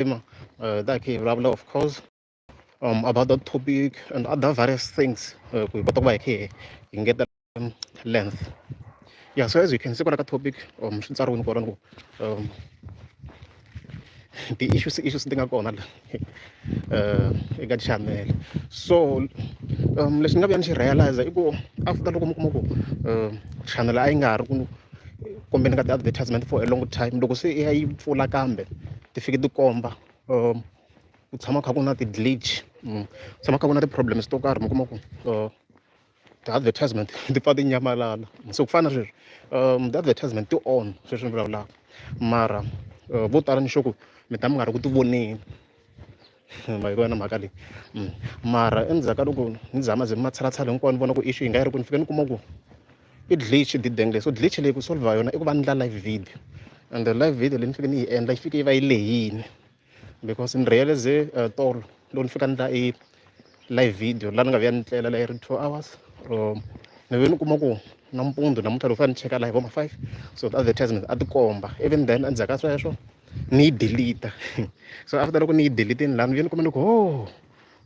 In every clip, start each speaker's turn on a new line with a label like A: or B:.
A: Ta hi kha hi vulavula, of course, about that topic and other various things, ku hi kota ku va hi kha hi ngetela length. Yeah, so as you can see kwala ka topic, swi tsariwini kwalano ku ti-issues issues ti nga kona la eka channel. So lexi ni nga vuya ni xi realize i ku after loko mi kuma ku channel a yi nga ha ri ku kombeni ka ti-advertisement for a long time, loko se i ya yi pfula kambe ti fike ti komba ku tshama kha ku na ti-glitch, ku tshama kha ku na ti-problems to karhi. Mi kuma ku ti-advertisement ti pfa ti nyamalala. So ku fana na sweswi, ti-advertisement ti on sweswi ni vulavulaka, mara vo tala ni sure ku mi ta mi nga ri ku ti voneni. Ma yi vona mhaka leyi? Mara endzhaku ka loko ni zama ze matshalatshala hinkwayo ni vona ku issue yi nga yi ri ku ni fike ni kuma ku i glitch dideng leyi. So glitch leyi, ku solve yona i ku va ni endla live video, and the live video leyi ni fike ni yi endla yi fike yi va yi lehini, because ni realize tolo loko ni fika ni endla i live video laha ni nga vuya ni tlela la yi ri 2 hours, ni ve ni kuma ku nampundzu namuntlha loko fanele ni cheka live vo ma 5, so ti-advertisement a ti komba. Even then, endzhaku ka sweswo ni yi delete. So after loko ni yi delete-ini laha, ni vuye ni kuma ni ku, oh,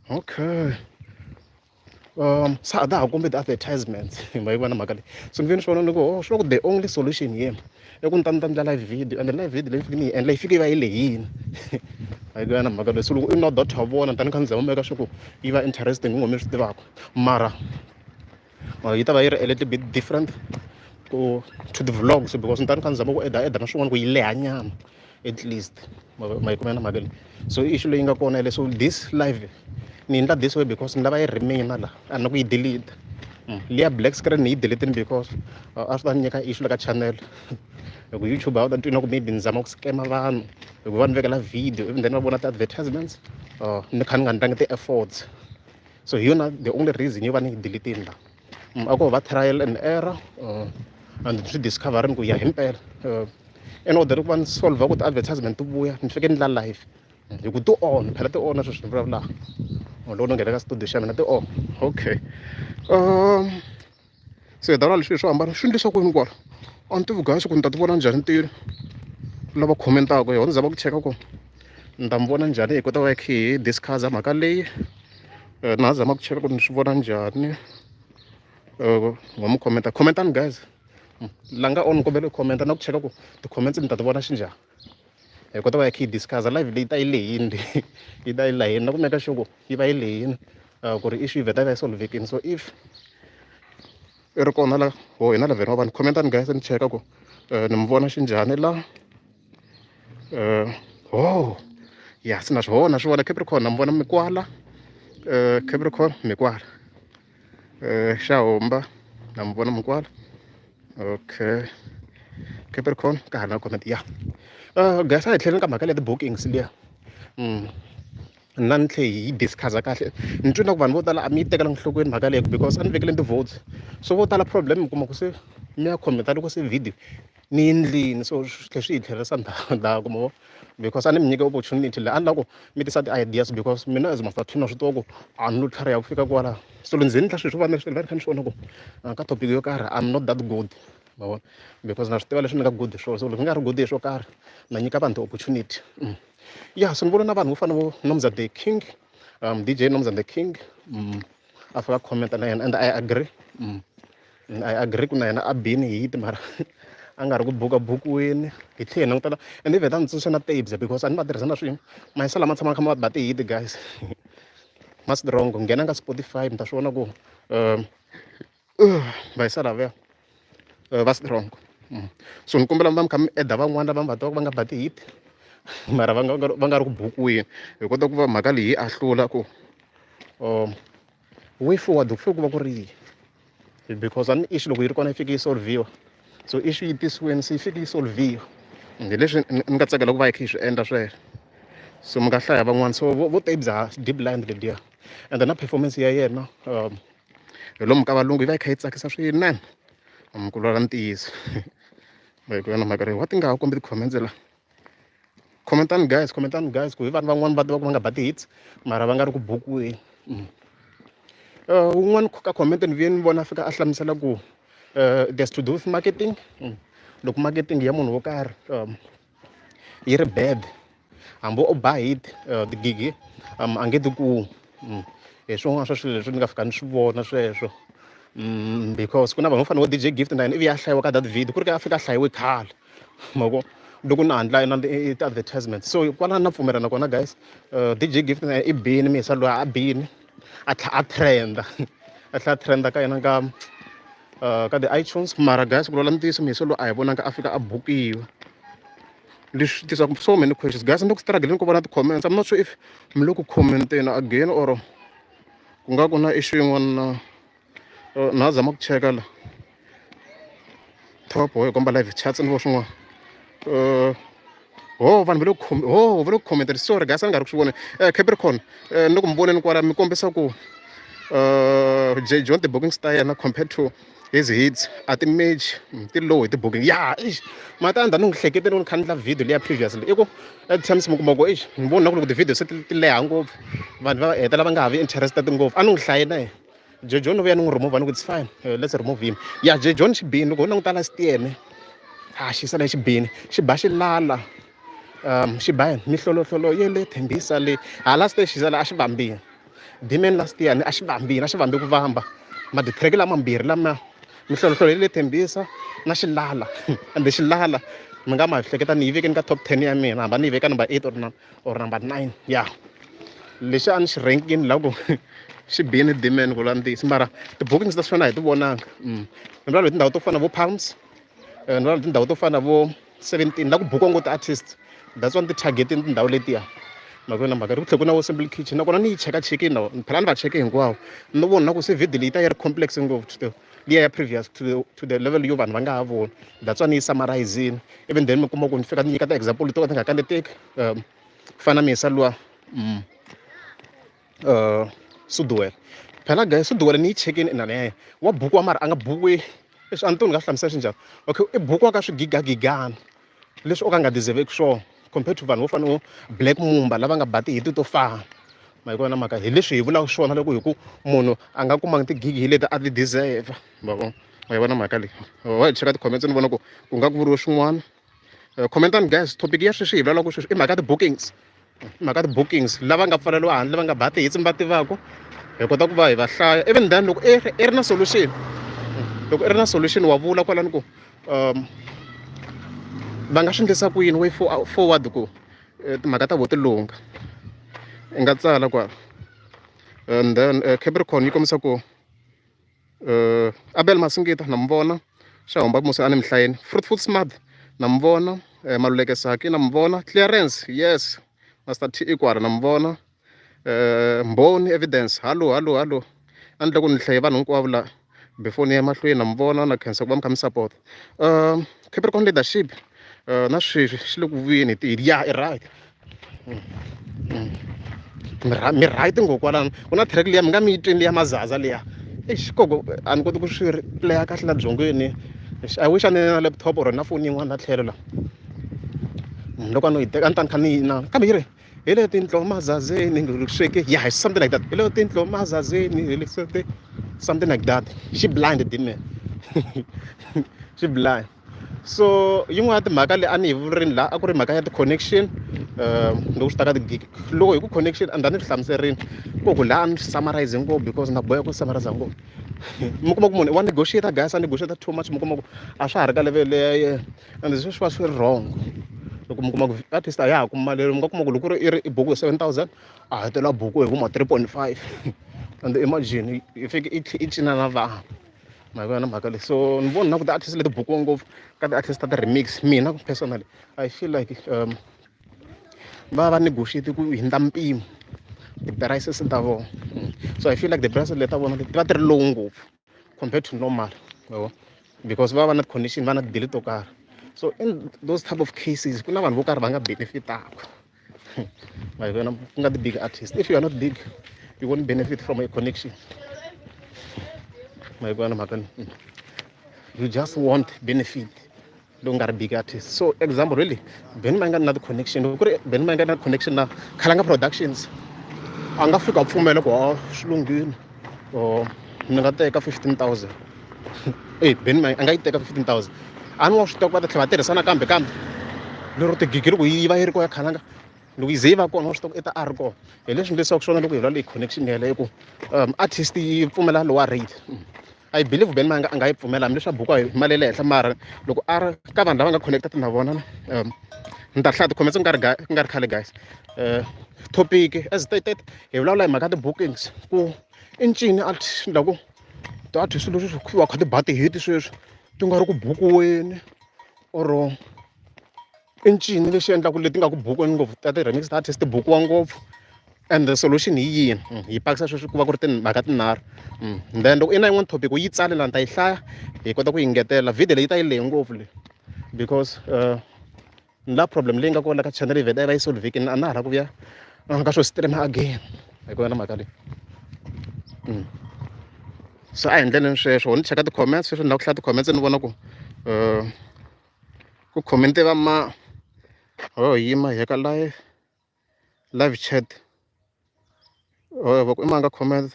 A: okay, se a ta ha kombi ti-advertisements. Ma yi vona mhaka leyi? So ni vuye ni swi vona ni ku, oh, swi ku the only solution here i ku ni ta ni ta endla live video, and live video leyi fike ni yi endla yi fike yi va yi lehini. Ma yi vona mhaka leyi? So loko i nwa data wa vona, tani kha ni zama meka swa ku yi va interesting hi mi swi tivaka, mara yi ta va yi ri a little bit different ku to the vlogs, because ni ta ni kha ni zama ku eda eda na swin'wana ku yi leha nyana at least. Ma yi kumela mhaka leyi? So issue leyi nga kona yeleyo. So this live ni endla this way because ni lava yi remain la, a na ku yi delete. Liya black screen ni yi delete because a swi ta ni nyika issue la ka channel, hi ku YouTube a wu ta twi na ku maybe ni zama ku scam vanhu hi ku va ni vekela video, even then va vona ti-advertisements, ni kha ni nga ndlangi ti-efforts. So hi yona the only reason yo va ni yi delete-ini la. A ko va trial and error, and swi discover ku ya himpela, in order ku va ni solve ku ti-advertisement ti vuya, ni fike ni ndla live, hi ku ti on phela, ti on sweswi ni vulavulaka. Loko ni nghena ka studio xa mina ti on. Okay, se hi ta vula leswi swo hambana swi endlisa ku yini kwala. A ni tivi, guys, ku ni ta ti vona njhani ti lava comment-aka. Hi ni zama ku cheka ku ni ta mi vona njhani, hi kota ku va hi kha hi discuss mhaka leyi. Na ha zama ku cheka ku ni swi vona njhani. Wa mi comment-a, comment-ani guys. La nga on, kombela u comment na ku cheka ku ti-comments ni ta ti vona xinjhani, hi kota va hi kha hi discuss live leyi. Ta yi lehini leyi, yi ta yi lehini na ku make sure ku yi va yi lehini, ku ri issue yi vheta yi va yi solvekini. So if i ri kona la ho hina 11 wa vanhu, comment-ani guys, ni cheka ku ni mi vona xinjhani la. Oh ya, se na swi vona, swi vona Capricorn, na mi vona mikwala, Capricorn mikwala, xa humba, na mi vona mikwala. Okay, Capricorn ka ha ri na comment ya. Guys, a hi tlheleni ka mhaka leya ti-bookings liya. Na ni tlhe hi discuss kahle. Ni twi na ku vanhu vo tala a mi yi tekela enhlokweni mhaka leyi, because a ni vekele ti-votes, so vo tala problem mi kuma ku se mi ya comment loko se video ni endlini, so swi tlhe swi hi tlherisa ndzhaku mo, because a ni mi nyike opportunity leyi, a ni lava ku mi tisa ti-ideas, because mina as Master Twin na swi tiva ku a ni lo tlhariha ku fika kwala. So loko ni ze ni endla swilo swo va ni swi ni kha ni swi vona ku ka topic yo karhi I'm not that good, ma vona, because na swi tiva leswi ni nga good hi swona. So loko ni nga ri good hi swo karhi, na nyika vanhu ti-opportunity. Ya, so ni vona na vanhu vo fana vo Nomza the King, DJ Nomza the King, a fika comment na yena, and I agree. I agree ku na yena a bini hit, mara a nga ri ku buka bukuweni. Hi tlhela hi langutela and even ta ni tsundzuxa na Tabes, because a ni va tirhisa na swin'we mayisa lama tshama kha ma ba ti-hit guys, ma strong. Nghena ka Spotify, mi ta swi vona ku vayisa lavaya va strong. So ni kombela mi va mi kha mi eda van'wana lava mi va tivaka va nga ba ti-hit, mara va nga ri ku bukiweni, hi kota ku va mhaka leyi yi ahlula ku way forward ku fanele ku va ku ri yihi, because a ni issue loko yi ri kona yi fike yi solve-iwa. So issue yi tisiweni, se yi fike yi solve-iwa, hi leswi ni nga tsakela ku va hi kha hi swi endla sweswo. So mi nga hlaya van'wana, so vo Tabes deep blind lediya, and na performance ya yena hi lomu ka valungu yi va yi kha yi tsakisa swinene, ku vulavula ntiyiso. Hi ku yona mhaka leyi wa ti nga ha kombi ti-comments la. Commentani guys, commentani guys, ku hi vanhu van'wani va tiva ku va nga ba ti-hits, mara va nga ri ku bukiweni. Wun'wani ka comment ni vuye ni vona a fika a hlamusela ku it has to do with marketing. Loko marketing ya munhu wo karhi yi ri bad, Hambi o ba hit tigigi a nge ti kumi. Hi swin'wana swa swilo leswi ni nga fika ni swi vona sweswo. Because ku na vanhu vo fana na vo D_J Gift na yena ivi ya hlayiwa ka that video ku ri ka a fika a hlayiwe khale ma vo loko na ha ndla na ti-advertisement so kwalano na pfumela na kona guys D_J Gift na yena i bini muyisa loyi a bini a tlhela a trend-a a tlhela a trend-a ka yena ka ka ti-iTunes mara guys ku vulavula ntiyiso muyisa loyi a hi vonanga a fika a bukiwa leswi tisaka so many questions guys ni le ku struggle-ni ku vona ti-comments I'm not sure if mi le ku comment-eni again or ku nga ku na issue yin'wana na na zama ku cheka la top ho hi komba live chats ni vo swin'wana ho vanhu va le ku ho va le ku commenteni sorry guys a ni nga ri ku swi voneni Capricorn ni ku mi voneni kwala mi kombisa ku J John ti-bookings ta yena compared to his hits a ti match ti low hi ti-booking ya eish matandza ni n'wi hlekete ni kha ni endla video leya previously i ku at times mi kuma ku eish ni vona ku loko ti-video se ti leha ngopfu vanhu va hetelela va nga ha vi interested ngopfu a ni n'wi hlayi na yena J John u vuya ni n'wi remove ni ku it's fine let's remove him ya J John xibini loko ho languta last year ne a xi sala xibini xi ba xi lala xi ba yini mihlolohlolo ye le Thembisa le ha last year xi sala a xi vambile Damian last year a xi vambile a xi vambe ku vamba ma-track lamambirhi lama mihlolohlolo ye le Thembisa na xilala ende xilala mi nga ma hleketa ni yi vekeni ka top 10 ya mina hamba ni yi veka number 8 or number 9 ya lexi a ni xi rankini la ku xi bini Damian ku vula ntiyiso mara ti-bookings ta xona hi ti vonanga ni vulavula hi tindhawu to fana vo Palms ni vulavula hi tindhawu to fana vo 17 la ku bukiwa ngopfu ti-artist that's why ni ti target-ini tindhawu letiya mhaka yona mhaka ku tlhela ku na vo simple kitchen nakona ni yi chekachekini na phela ni va cheke hinkwawo ni vona na ku se video leyi ta yi ri complex ngopfu to liya ya previous to the level yo vanhu va nga ha voni that's why ni yi summarizini even then mi kuma ku ni fika ni nyika ti-example to ka ti nga kaneteki fana misa luwa Suduwele phela guys Suduwele ni yi chekini inana ya yena wa bukiwa mara a nga bukiwi leswi a ni tivi ni nga swi hlamusela xi njhani okay i bukiwa ka swigigagigana leswi o ka nga deserve-ki swona compared to vanhu vo fana no Black Mumba lava nga ba ti-hit to fana ma yi vona mhaka hi leswi hi vulaka swona loko hi ku munhu a nga kumanga tigigi hi leti a ti deserve ma vo ma yi vona mhaka leyi wa hi cheka ti-comments ni vona ku ku nga ku vuriwe swin'wana commentani guys topic ya sweswi hi vulavulaka sweswi i mhaka ya ti-bookings i mhaka ya ti-bookings lava nga pfaleriwa handle va nga ba ti-hits mi va tivaka hi kota ku va hi va hlaya even then loko i ri na solution loko i ri na solution wa vula kwalano ku va nga swi endlisa ku yini way forward ku timhaka ta vo ti lungha i nga tsala kwala and then Capricorn yi kombisa ku Abel Masingita na mi vona xa hamba musi a ni mi hlayeni Fruitful Smart na mi vona Maluleke Saki na mi vona Clearance yes Master T Ikwara na mi vona Mbhoni Evidence hallo hallo hallo a ni ku ni hlaye vanhu hinkwavo la before ni ya mahlweni na mi vona na khensa ku va mi kha mi support Capricorn leadership na sweswi xi le ku vuyeni hi ya i right mi right ngopfu kwalano ku na track liya mi nga mi yi twini liya mazaza liya eish gogo a ni koti ku swi playa kahle la byongweni I wish a ni na laptop or na foni yin'wana la tlhelo la loko a no yi teka a ni ta ni kha ni yi na kambe yi ri hi le tintlo mazazeni sweke ya something like that hi le tintlo mazazeni hi le something like that xi blind demon xi blind so yin'wana ya timhaka leyi a ni yi vurini laha a ku ri mhaka ya ti-connection loko swi ta ka ti-gig loko hi ku connection a ni ni swi hlamuserini ku ku laha a ni swi summarize ngopfu because na boheka ku summarize ngopfu mi kuma ku munhu wa negotiate guys a negotiate too much mi kuma ku a swa ha ri ka level leya yena and sweswi va swi ri wrong loko mi kuma ku artist a ya ha kumi mali mi nga kuma ku loko ku ri i ri i buku hi 7,000 a hetelela buku hi vo ma 3.5 and imagine i fike i tlhe i cina na vanhu ma yi vona mhaka leyi so ni vona na ku ti-artist leti bukiwa ngopfu ka ti-artist ta ti-remix mina personally I feel like va va negotiate ku hundza mpimo ti-prices ta vona so I feel like the prices leti ta vona ti va ti ri low ngopfu compared to normal yabo because va va na condition va na ti-deal to karhi so in those type of cases ku na vanhu vo karhi va nga benefitaka ma yi vona ku nga ti-big artist if you are not big you won't benefit from a connection ma yi vona mhaka leyi you just won't benefit loko nga ri big artist so example really Benny Mayengani na ti-connection loko ku ri Benny Mayengani na connection na Khalanga Productions a nga fika a pfumela ku ha swi lunghile or ni nga teka 15,000 e Benny Mayengani a nga yi teka 15,000 a ni wa swi tiva ku va ta tlhela va tirhisana kambe kambe lero tigigi loko yi va yi ri ko ya Khalanga Loko yi ze yi va kona wa swi tiva ku i ta a ri kona. Hi leswi ni leswaku swona loko hi vulavula hi connection yeleyo ku artist yi pfumela lower rate. I believe Benny Mayengani a nga yi pfumela hambileswi a bukiwa hi mali ya le henhla mara loko a ri ka vanhu lava nga connect na vona ni ta hlaya ti-comments ku nga ri ku nga ri khale guys. Topic as stated hi vulavula hi mhaka ti-bookings ku i ncini a la ku ti-artist leswi va kha ti ba ti-hit sweswi ti nga ri ku bukiweni or i ncini lexi endlaku leti nga ku bukiweni ngopfu ta ti-remix artist ti bukiwa ngopfu and the solution hi yini hi pakisa sweswi ku va ku ri timhaka tinharhu then loko i na yin'wana topic u yi tsale laha ni ta yi hlaya hi kota ku yi ngetela video leyi ta yi lehe ngopfu leyi because ni la problem leyi nga kona ka channel yi vheta yi va yi solvekini a na ha lava ku vuya ka swo stream again hi kona mhaka leyi so a hi ndleleni sweswo ni cheka ti-comments sweswi ni lava ku hlaya ti-comments ni vona ku ku comment-e va ma ho yima hi ya ka live live chat oh va ku i mani nga comment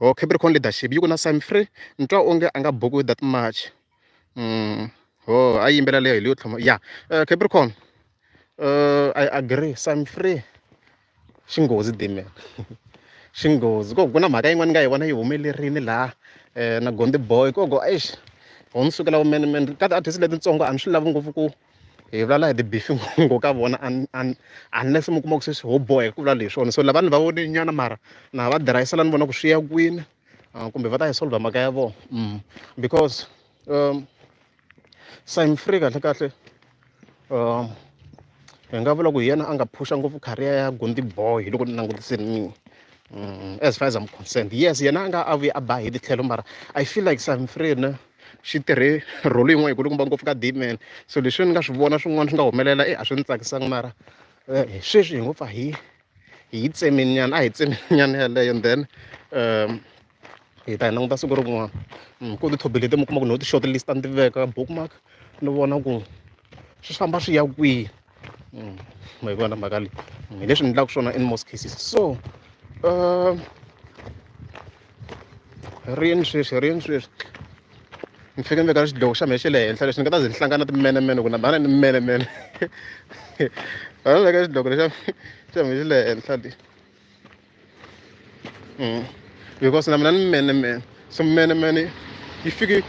A: oh Capricorn leadership yi ku na Sam Free ni twa onge a nga bukiwi that much oh a yimbela leyo hi leyo tlhoma ya Capricorn I agree Sam Free xinghozi Damian xinghozi ko ku na mhaka yin'wana ni nga yi vona yi humelerile laha na Gondi Boy ko go eish ho ni sukela vumenemene ka ti-artist letitsongo a ni swi lavi ngopfu ku hi vulavula hi ti-beef ngopfu ka vona unless mi kuma ku sweswi ho boheka ku vulavula hi swona so lava ni va vone nyana mara na va dirayisela ni vona ku swi ya kwini kumbe va ta yi solver mhaka ya vona because Simon Free kahle kahle hi nga vula ku hi yena a nga phusha ngopfu career ya Gondi Boy hi loko ni langutisile mina as far as I'm concerned yes yena a nga a vuye a ba hi tlhelo mara I feel like Simon Free ne xi tirhe role yin'wana yikulukumba ngopfu ka D-man so leswi ni nga swi vona swin'wana swi nga humelela e a swi ni tsakisanga mara sweswi hi ngo pfa hi hi yi tsemini nyana a hi tsemini nyana yeleyo and then hi ta hi languta siku rin'wana ku ti-topic leti mi kuma ku no ti-short list ni ti veka bookmark ni vona ku swi famba swi ya kwihi ma yi vona mhaka leyi hi leswi ni endlaka swona in most cases so rini sweswi rini sweswi ni fike ni veka xidloko xa mehe xa le henhla lexi ni nga ta ze ni hlangana timenemene ku na mhana ni menemene a ni veka xidloko lexa xa mehe xa le henhla lexi because na mina ni menemene so menemene yi fike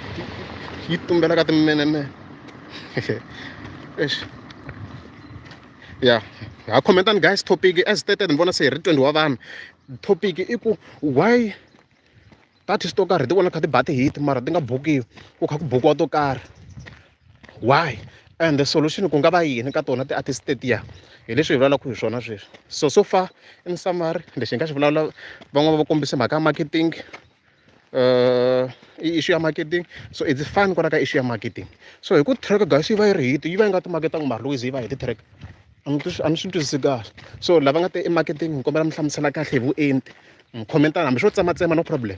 A: yi tumbela ka timenemene eish ya ha commentani guys topic as stated ni vona se hi ri 20 wa vanhu topic i ku why ti-artist to karhi ti vona kha ti ba ti-hit mara ti nga bukiwi ku kha ku bukiwa to karhi why and the solution ku nga va yini ka tona ti-artist tetiya hi leswi hi vulavulaka hi swona sweswi so so far in summary lexi hi nga xi vulavula van'wana va kombise mhaka ya marketing i issue ya marketing so it's fine kwala ka issue ya marketing so hi ku track guys yi va yi ri hit yi va yi nga timaketanga mara loko yi ze yi va hit track a ni a ni swi twisisi kahle so lava nga te emarketing ni kombela mi hlamusela kahle hi vuenti Comment-a hambi swo tsematsema no problem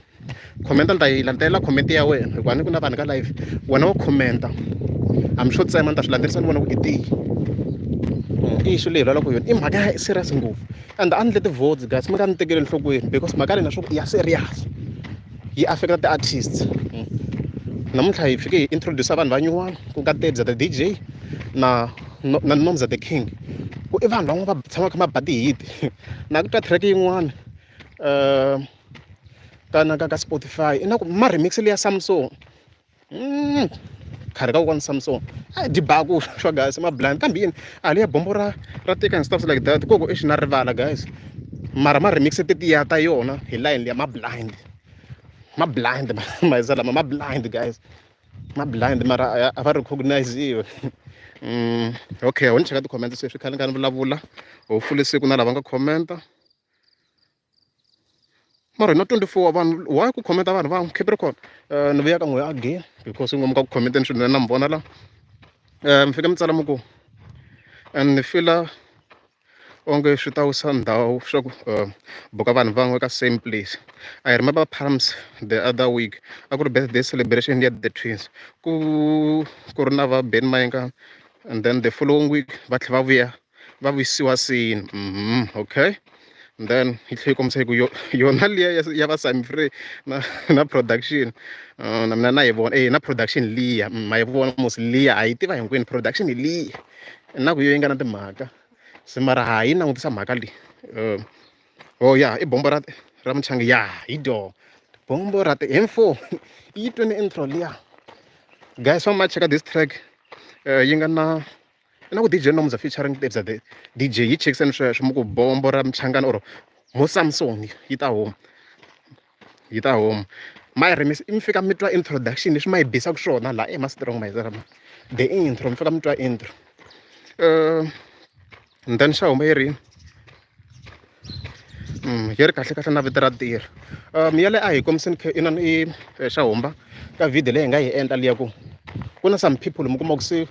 A: comment-a ni ta yi landzelela comment ya wena hikuva ni ku na vanhu ka live wena wo comment-a hambi swo tsema ni ta swi landzelerisa ni vona ku i tiyi i issue leyi hi vulavulaka hi yona i mhaka ya serious ngopfu and a ni ndle ti-votes guys mi nga ni tekeli enhlokweni because mhaka leyi na swa ku i ya serious yi affect-a ti-artists namuntlha hi fike hi introduce vanhu va nyuwani ku nga Tebza the D_J na na Nomza the King ku i vanhu van'wana va tshamaka va ba ti-hit na ku twa track yin'wana ka na ka ka Spotify i na ku ma remix leya Samsung khale ka kokwana Samsung a dyi baku swa guys ma blind kambe yini a liya bombo ra ra tika and stuff like that koko exi na rivala guys mara ma remix tetiya ta yona hi line liya ma blind ma blind mayisa lama ma blind guys ma blind mara a va recognize-iwi okay ho ni cheka ti-comment sweswi khale ni kha ni vulavula hopefully siku na lava nga comment-a mara hi na 24 wa vanhu why ku comment vanhu van'we Capricorn ni vuya ka n'wehe again because n'we mi ka ku comment-eni swinene na mi vona la mi fike mi tsala mi ku and ni feel-a onge swi ta wisa ndhawu swa ku buka vanhu van'we ka same place I remember Palms the other week a ku ri birthday celebration ya the twins ku ku ri na va Benny Mayengani and then the following week va tlhela va vuya va vuyisiwa scene okay and then yi tlhela yi kombisa hi ku yona liya ya va Simon Free na na production na mina na yi vona na production liya ma yi vona mos liya ha yi tiva hinkwenu production hi liya na ku yo yi nga na timhaka. Se mara ha yi langutisa mhaka leyi oh ya i bombo ra ra muchanga ya hi dyo bombo ra ti M4 yi tweni intro liya guys va ma cheka this track yi nga na na ku DJ Nomza featuring Tebza the DJ yi chekiseni sweswo mi ku bombo ra muchangana or mo Samson yi ta huma yi ta huma ma yi remix mi fika mi twa introduction leswi ma yi bisaka swona laha e ma strong ma yi the intro mi fika mi twa intro and then xa huma yi ri yi ri kahle kahle na vito ra tirha ya le a hi kombiseni khe inani i xa humba ka video leyi hi nga yi endla liya ku ku na some people mi kuma ku se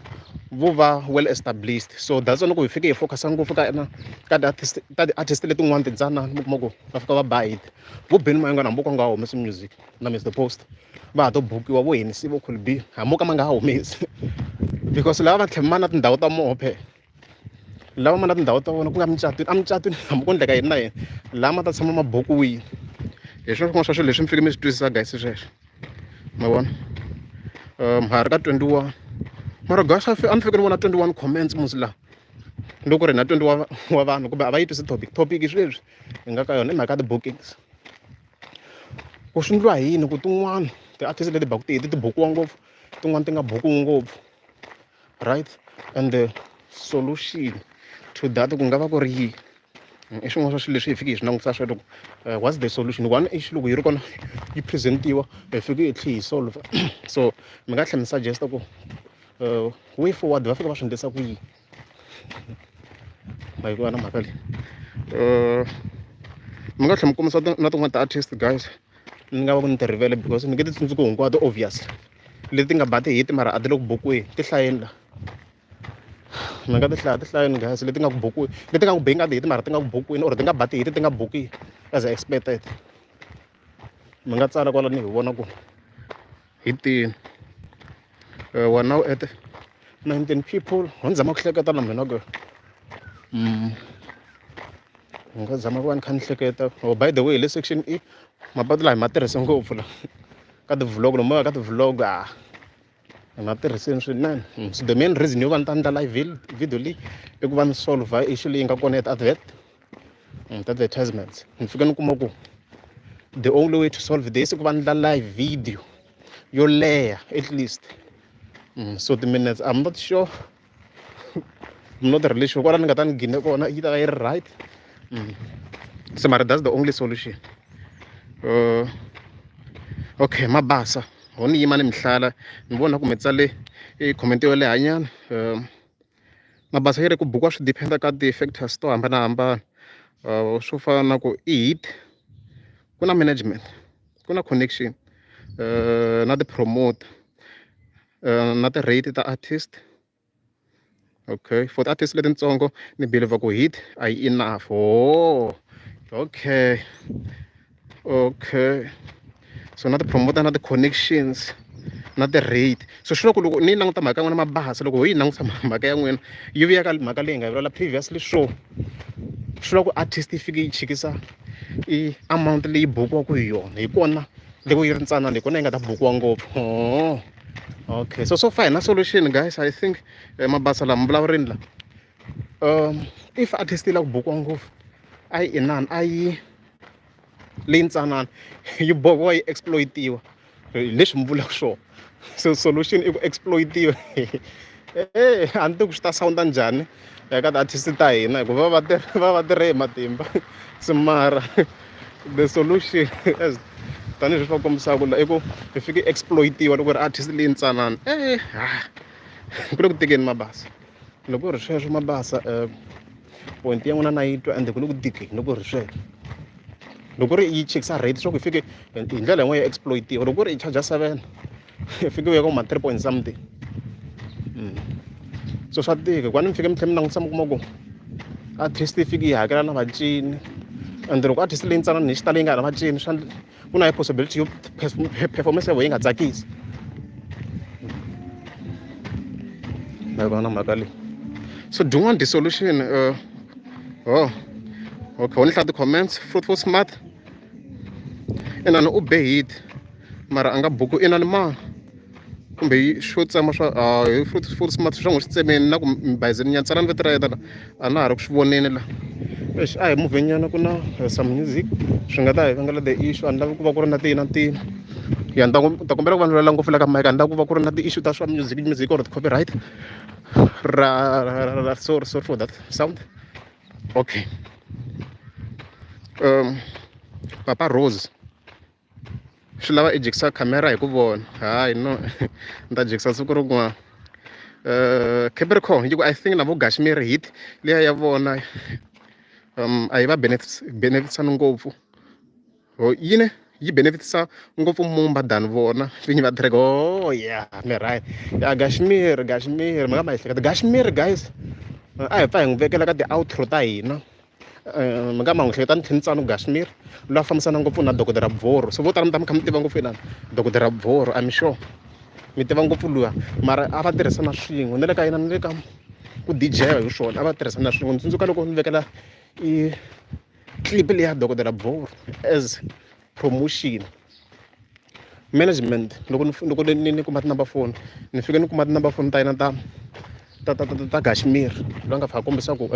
A: vo va well established so that's why loko hi fike hi focus ngopfu ka na ka ti-artist ta ti-artist letin'wana tintsanana mi kuma ku va fika va ba hit vo Benny Mayengani hambi vo ka nga humesi music na Mister Post va ha to bukiwa vo Hennessy vo Cool B hambi mo ka ma nga ha humesi because lava va tlhela ma na tindhawu ta moho phela lava ma na tindhawu ta vona ku nga mucatwini emucatwini hambi ko endleka yini na yini laha ma ta tshama ma bukiwile hi swona swin'wana swa swilo leswi mi fike mi swi twisisa guys sweswo ma vona ha ri ka 21 mara guys a ni fike ni vona 21 comments musi laha loko ri na 21 wa vanhu kumbe a va yi twisi topic topic sweswi hi nga ka yona i mhaka ya ti-bookings ku swi endliwa hi yini ku tin'wana ti-artist leti baku ti ti bukiwa ngopfu tin'wana ti nga bukiwi ngopfu right and the solution to that ku nga va ku ri yihi i swin'wana swa swilo leswi hi fike hi swi langutisa swa loko what's the solution one issue loko yi ri kona yi present-iwa hi fike hi tlhe hi solve so mi nga tlhela mi suggest ku way forward va fika va swi endlisa ku yini ma yi vona mhaka leyi mi nga tlhela mi kombisa na tin'wana ti-artist guys ni nga va ku ni ti rivele because ni nge ti tsundzuki hinkwato obviously leti nga ba ti-hit mara a ti le ku bukiweni ti hlayeni la mi nga ti hlaya ti hlayeni guys leti nga ku bukiweni leti nga ku bengi nga ti-hit mara ti nga ku bukiweni or ti nga ba ti-hit ti nga bukiwi as expected mi nga tsala kwala ni hi vona ku hi tini we're now at 19 people ho ni zama ku hleketa na mina ku ni nga zama ku va ni kha ni hleketa oh by the way le section E mapatu laha hi ma tirhise ngopfu la ka ti-vlog lomu ka ti-vlog a hi ma tirhiseni swinene so the main reason yo va ni ta endla live video leyi i ku va ni solver issue leyi nga kona ya ti-advert ti-advertisements ni fike ni kuma ku the only way to solve this i ku va ni endla live video yo leha at least so ti-minutes I'm not sure I'm not really sure kwala ni nga ta ni gine kona yi ta va yi ri right se mara that's the only solution okay mabasa ho ni yima ni mi hlala ni vona ku mi tsale i comment yo lehanyana mabasa yi ri ku bukiwa swi depend ka ti-factors to hambanahambana swo fana na ku i hit ku na management ku na connection na ti-promoter na ti-rate ta artist okay for ti-artist letitsongo ni believe ku hit a yi enough oh okay okay so na ti-promoter na ti-connections na ti-rate so swi loko loko ni languta mhaka ya n'wina mabasa loko ho yi langutisa mhaka ya n'wina yi vuya ka mhaka leyi nga yi vulavula previously swo swi loko artist yi fike yi chikisa i amount leyi bukiwaka hi yona hi kona loko yi ri ntsanana hi kona yi nga ta bukiwa ngopfu oh okay so so far hi na solution guys I think mabasa lama vulavurini la if artist yi lava ku bukiwa ngopfu a yi inani a yi leyi ntsanana yi bohiwa yi exploit-iwa hi leswi mi vulaka swona so solution i ku exploit-iwa e a ni tivi ku swi ta sound njhani eka ti-artist ta hina hikuva va va va va tirhe hi matimba se mara the solution as tanihileswi va kombisaka la i ku hi fike exploit-iwa loko ri artist leyi ntsanana e ha ku le ku tikeni mabasa loko ku ri sweswo mabasa point ya n'wina na yi twa ende ku le ku tikeni loko ku ri sweswo loko ri yi chikisa rate swa ku yi fike hi ndlela yin'wana ya exploit-iwa loko ku ri yi charger 7 yi fike u ya ka ma 3 point something so swa tika hikuva ni mi fike mi tlhela mi langutisa mi kuma ku artist yi fike yi hakela na vacini and loko artist leyi ntsanana hi xitalo yi nga ha na vacini swa ku na possibility yo performance ya vona yi nga tsakisi ma yi vona mhaka leyi so do you want the solution oh okay ni hlaya ti-comments fruitful smart inani u be hit mara a nga buku inani ma Kumbe yi xo tsema swa hi full smart swa n'wi swi tsemeni na ku mi bayizeni nyana tsalani vito ra yena la a na ha ri ku swi voneni la exi a hi muvheni nyana ku na some music swi nga ta hi vangela the issue a ni lavi ku va ku ri na ti na ti ya ni ta ta kombela ku va ni vulavula ngopfu la ka mic a ni lavi ku va ku ri na ti-issue ta swa music music or ti-copyright ra ra sorry sorry for that sound okay papa Rose. Swi lava i jikisa khamera hi ku vona hayi no ni ta jikisa siku rin'wana Capricorn yi ku I think na vo Gashmere hit liya ya vona a yi va benefit-isani ngopfu or yini yi benefit-isa ngopfu Mumba than vona vinyi va track oh yeah mi right ya Gashmere Gashmere mi nga ma ehleketa Gashmere guys a hi pfa hi n'wi vekela ka ti-outro ta hina. Mi nga ma n'wi hleketa ni tlhela ni tsana Gashmir loyi a fambisana ngopfu na dokodela Bvoro so vo tala mi ta mi kha mi tiva ngopfu inana dokodela Bvoro I'm sure mi tiva ngopfu luya mara a va tirhisana swin'we na le ka yena na le ka ku DJ hi swona a va tirhisana swin'we ni tsundzuka loko ni vekela i clip leya dokodela Bvoro as promotion management loko ni loko ni ni kuma ti-number phone ni fike ni kuma ti-number phone ta yena ta ta ta ta ta Gashmir loyi a nga fika a kombisa ku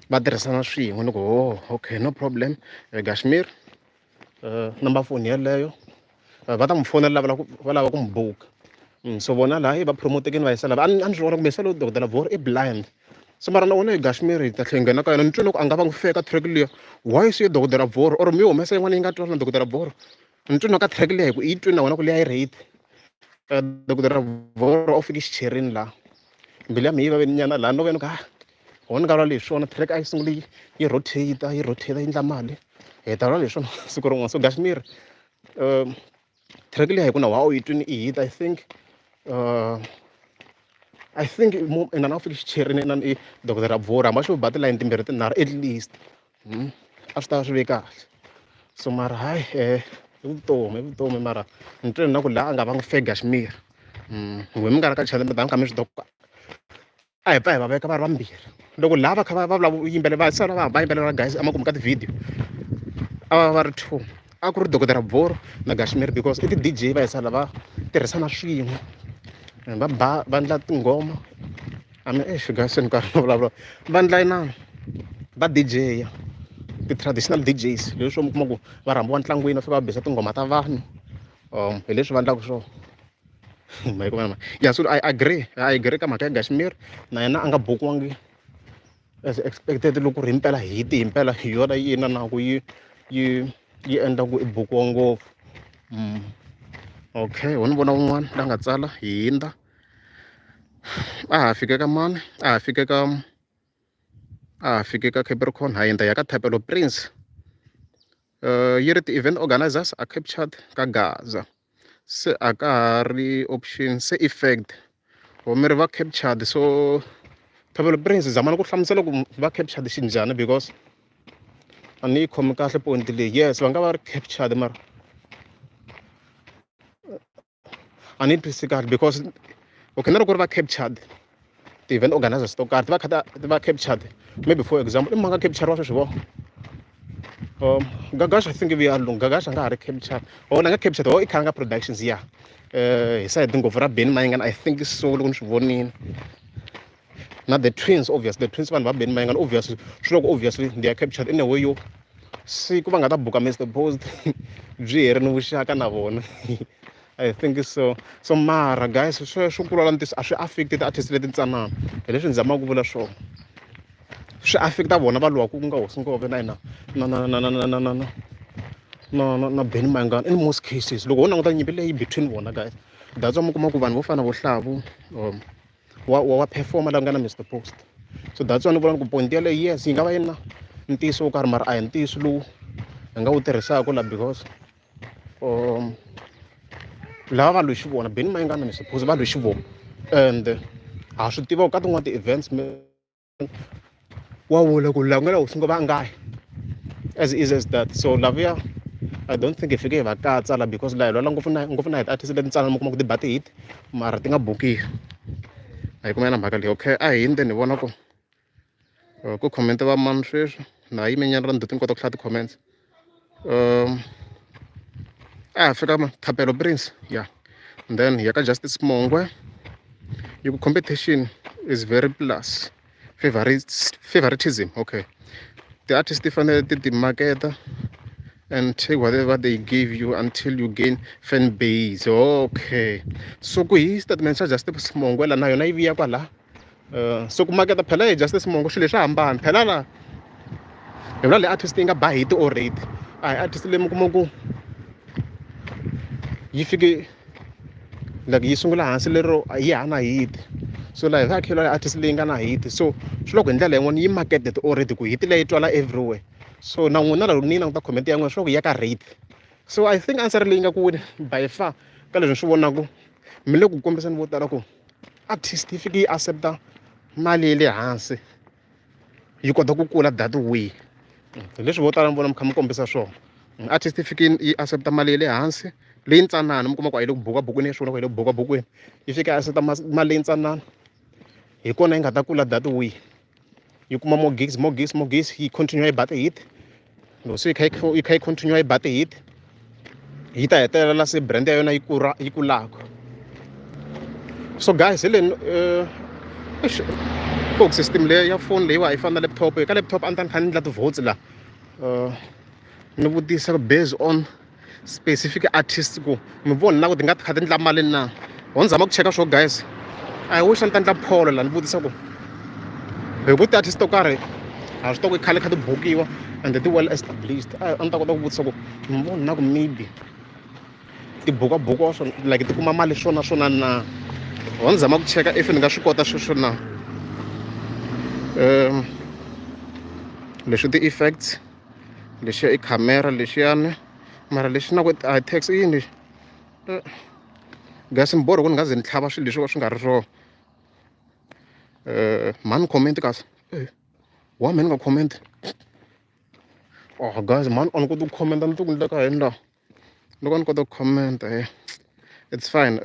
A: va tirhisana swin'we ni ku oh okay no problem Gashmir number phone yeleyo va ta n'wi fonela va lava ku va lava ku n'wi buka so vona laha va promote-kini va yisa lava a ni a ni swi vona kumbe se lo dokodela Bvoro i blind se mara na wona hi Gashmir hi ta tlhela hi nghena ka yona ni twe loko a nga va n'wi feka track liya why se dokodela Bvoro or mi humesa yin'wana yi nga twala na dokodela Bvoro ni twe na ka track liya hi ku i yi twini na wena ku liya yi right dokodela Bvoro u fike xicherini laha mbilu ya mina yi vave nyana laha no ve ni ku ha ho ni nga vulavula hi swona track a yi sungule yi yi rotate yi rotate yi endla mali hi ta vulavula hi swona siku rin'wana so Gashmir track liya hi ku na wa u yi twini i hit I think I think inana a wu fiki xicherini inana i dokodela Bvoro hambi a xo ba tilayini timbirhi tinharhu at least a swi ta va swi ve kahle so mara hayi i vutomi i vutomi mara ni twile na ku laha a nga va n'wi fe Gashmir n'we mi nga ri ka channel mi ta mi kha mi swi tiva a hi pfa hi va veka va ri vambirhi loko laha va kha va va vulavula yimbelela va sala va va yimbelela guys emakumu ka ti-video a va va ri two a ku ri dokodela Bvoro na Gashmir because i ti-D_J va yisa lava tirhisana swin'we va ba va endla tinghoma a mi exi guys se ni karhi ni vulavula va endla inani va D_J ti-traditional D_Js leswi mi kuma ku va rhambiwa ntlangwini va fika va bisa tinghoma ta vanhu hi leswi va endlaka swona ma yi kuma ya so I agree I agree ka mhaka ya Gashmir na yena a nga bukiwangi as expected loko ri himpela hit himpela hi yona yi inanaku yi yi yi endla ku i bukiwa ngopfu okay ho ni vona wun'wana la nga tsala hi hundza a ha fike ka mani a ha fike ka a ha fike ka Capricorn ha hundza hi ya ka Thapelo Prince yi ri ti-event organizers are captured ka Gaza se a ka ha ri option se effect or mi ri va captured so Thapelo Prince zamani ku hlamusela ku va captured xinjhani because a ni yi khomi kahle point leyi yes va nga va ri captured mara a ni yi twisisi kahle because okay na loko ku ri va captured ti-event organizers to karhi ti va kha ti va captured maybe for example i mhaka capture-riwa sweswi vo Gagash I think vuya lungu Gagash a nga ha ri capture or la nga captured or i Khanga Productions ya hi side ngopfu ra Benny Mayengani I think so loko ni swi vonile na the twins obvious the twins vanhu va Benny Mayengani obviously swi loko obviously they are captured in a way yo siku va nga ta buka Mr Post byi herini vuxaka na vona I think so so mara guys sweswo ku vulavula ntiyiso a swi affect ti-artist leti ntsanana hi leswi ni zamaka ku vula swona swi affect-a vona va lwa ku nga hosi ngove na yena na na na na na na na na na na na Benny Mayengani in most cases loko ho languta nyimpi leyi between vona guys that's why mi kuma ku vanhu vo fana na vo Hlavu wa wa wa perform-a la nga na Mister Post so that's why ni vula ku point yaleyo yes yi nga va yi na ntiyiso wo karhi mara a hi ntiyiso lowu hi nga wu tirhisaka la because lava va lwe xivona Benny Mayengani na Mister Post va lwe xivona and ha swi tiva ku ka tin'wana ti-events wa vula ku la ku nga la hosi va nga yi as easy as that so laviya I don't think hi fike hi va katsa la because laha hi lwala ngopfu na ngopfu na hi ti-artist leti ntsanana mi kuma ku ti ba ti-hit mara ti nga bukiwi a yi kumela na mhaka leyi okay a hi hindeni hi vona ku ku comment va mani sweswi na ha yime nyana ra ndzhuti ni kota ku hlaya ti-comments a ha fika ma Thapelo Prince ya. Then hi ya ka Justice Mongwe yi ku competition is very plus favoritism okay ti-artist ti fanele ti ti maketa and take whatever they give you until you gain fan base okay so ku hi statement xa Justice Mongwe la na yona yi vuya kwala so ku maketa phela hi Justice Mongwe swilo leswi hambana phela la hi vula le artist yi nga ba hit already a hi artist leyi mi kuma ku yi fike like yi sungula hansi lero yi ha na hit so la hi va khe artist leyi nga na hit so swi loko hi ndlela yin'wana yi marketed already ku hit leyi twala everywhere so na n'wina loko ni languta comment ya n'wina swi loko yi ya ka rate so I think answer leyi nga ku wini by far ka leswi ni swi vonaka mi le ku kombiseni vo tala ku artist yi fike yi accepta mali ya le hansi yi kota ku kula that way hi leswi vo tala mi vona mi kha mi kombisa swona artist yi fike yi accepta mali ya le hansi leyi ntsanana mi kuma ku a yi le ku buka bukwini ya swona ku a yi le ku buka bukwini yi fika yi accepta mali leyi ntsanana hi kona yi nga ta kula that way yi kuma more gigs more gigs more gigs yi continue yi ba ti-hit loko se yi kha yi kha yi continue yi ba ti-hit yi ta hetelela se brand ya yona yi kula yi kulaka so guys hi leni ku system leyi ya phone leyiwa yi fana na laptop ka laptop a ni ta ni kha ni endla ti-votes la ni vutisa based on specific artist ku mi vona na ku ti nga ti kha ti endla mali na ho ni zama ku cheka swo guys I wish a ni ta endla poll la ni vutisa ku hi ku ti-artist to karhi ha swi tiva ku i khale kha ti bukiwa and ti well established a ni ta kota ku vutisa ku mi vona na ku maybe ti buka bukiwa swona like ti kuma mali swona swona na ho ni zama ku cheka if ni nga swi kota sweswo na leswi ti-effects lexiya i camera lexiyani mara lexi na ku a hi tax i yini lexi guys ni borha ku ni nga ze ni tlhava swilo leswi swi nga ri swona mhani comment kasi wa mhe ni nga comment oh guys mhani a ni koti ku comment a ni tivi ku ni le ka yini la loko a ni kota ku comment it's fine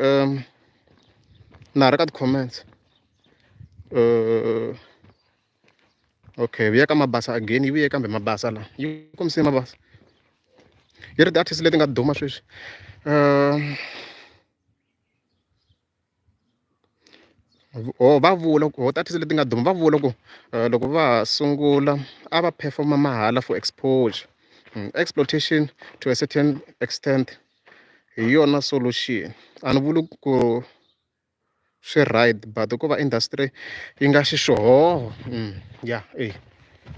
A: na ha ri ka ti-comments okay vuya ka Mabasa again yi vuye kambe Mabasa la yi kombise Mabasa yi ri ti-artist leti nga duma sweswi oh va vula ku ti-artist leti nga duma va vula ku loko va ha sungula a va perform-a mahala for exposure exploitation to a certain extent hi yona solution a ni vuli ku swi right but ko va industry yi nga xixoho ya e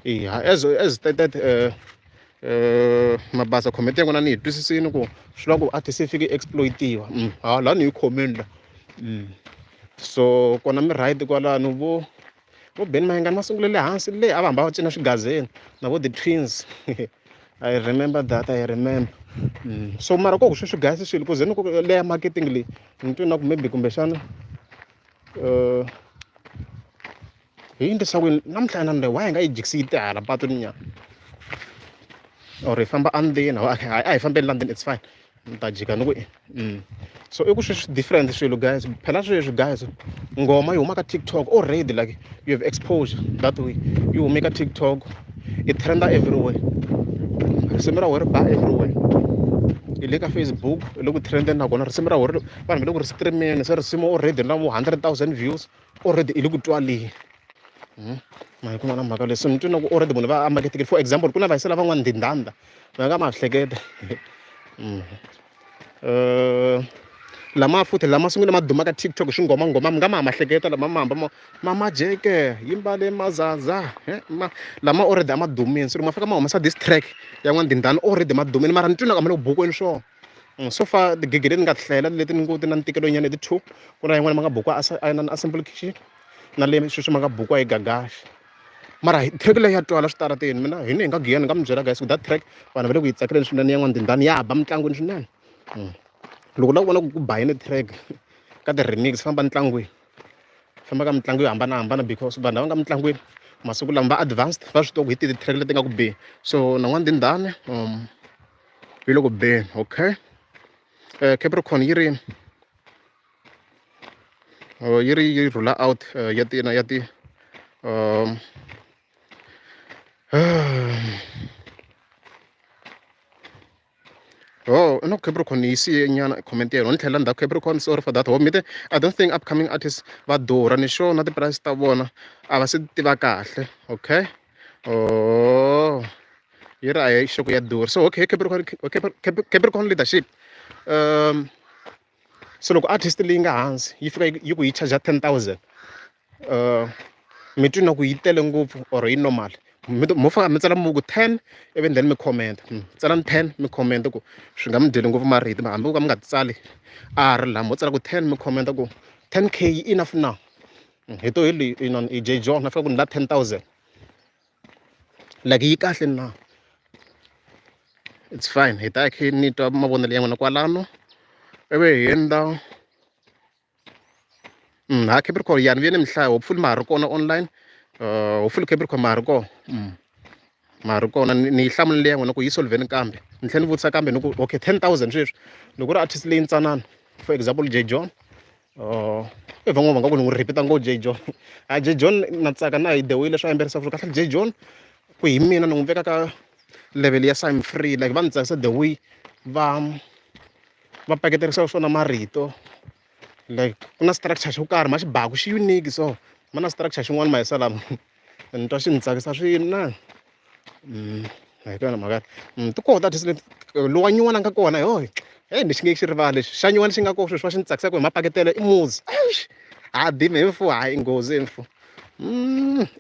A: eya as stated Mabasa comment ya n'wina ni yi twisisini ku swi lava ku artist yi fike yi exploit-iwa ha la ni yi khomile la so kona mi right kwalano vo vo Benny Mayengani va sungule le hansi le a va hamba va cina swigazeni na vo the twins I remember that I remember so mara ko ku sweswi guys swilo ku ze ni ku leya marketing leyi ni twe na ku maybe kumbexana hi endlisa ku yini namuntlha na why hi nga yi jikisi yi hala patwini nyana or hi famba endzeni a hi fambeni la ndzeni it's fine ni ta jika ni ku so i ku sweswi different swilo guys phela sweswi guys nghoma yi huma ka TikTok already like you have exposure that way yi hume ka TikTok i trenda everywhere risimu ra wena ri ba everywhere i le ka Facebook i le ku trendeni nakona risimu ra wena vanhu va le ku ri streameni se risimu already na vo 100,000 views already i le ku twaleni ma yi kuma na mhaka leyi se ni twe na ku already munhu va a maketekile for example ku na vayisela van'wana ndhindanda va nga ma hleketa lama futhi lama sungule ma duma ka TikTok swingomangoma mi nga ma ha ma hleketa lama ma hamba ma mama jeke yi mbale mazaza ma lama already a ma dumile se loko ma fika ma humesa this track ya n'wa ndhindani already ma dumile mara ni twi na ku a ma le ku bukweni swona so far tigigi leti ni nga ti hlayela leti ni ngo ti na ntikelo nyana i ti two ku na yin'wana ma nga bukiwa a simple kitchen na leyi sweswi ma nga bukiwa hi Gagash mara track leyi ya twala switarateni mina hi ni hi nga giya ni nga mi byela guys ku that track vanhu va le ku yi tsakeleni swinene ya n'wa-Ndhindani ya ba mintlangwini swinene loko u lava ku vona ku ku ba yini track ka ti-remix famba ntlangwini famba ka mitlangu yo hambanahambana because vanhu lava nga mintlangwini masiku lama va advanced va swi tiva ku hi tihi ti-track leti nga ku beni so na n'wa-Ndhindani yi le ku beni okay Capricorn yi ri yi ri yi rhula out ya ti ya ti oh No Capricorn yi siye nyana comment ya yona ni tlhela ndzhaku Capricorn sorry for that hope mi te I don't think upcoming artists va durha ni sure na ti-price ta vona a va se tiva kahle okay oh yi ri a hi xoko ya durha so okay Capricorn okay Capricorn leadership um so loko artist leyi nga hansi yi fika yi ku yi charge 10000 mi twi na ku yi tele ngopfu or yi normal mi mo fika mi tsala mi ku 10 ivi then mi comment tsalani 10 mi comment ku swi nga mi dyeli ngopfu marito hambi ku ka mi nga tsali a ri laha mo tsala ku 10 mi comment ku 10K yi enough na hi to hi leyi inani i J John a fika ku ni la 10000 like yi kahle na it's fine hi ta khe ni twa mavonelo ya n'wina kwalano ivi hi endla ha Capricorn ya ni vuye ni mi hlaya hopefully ma ha ri kona online hopefully Capricorn ma ha ri kona ma ha ri kona ni yi hlamula leya n'wina ku yi solveni kambe ni tlhela ni vutisa kambe ni ku okay 10000 sweswi loko ku ri artist leyi ntsanana for example J John i van'wana va nga ku ni n'wi repeat ngopfu J John a J John na tsaka na hi the way leswi a yimbelerisaka swona kahle J John ku hi mina ni n'wi veka ka level ya Simon Free like va ni tsakisa the way va va paketerisa swona marito like ku na structure xo karhi ma xi baku xi unique so ma na structure xin'wana ma yisa lama ni twa xi ni tsakisa swinene hi yona mhaka ti kona ti-artist leti lowa nyuwana a nga kona yoh heyi ni xi nge xi rivali lexi xa nyuwana xi nga kona sweswi va xi ni tsakisaka hi mapaketelo i muzi eish ha dimi hi mfu hayi i nghozi i mfu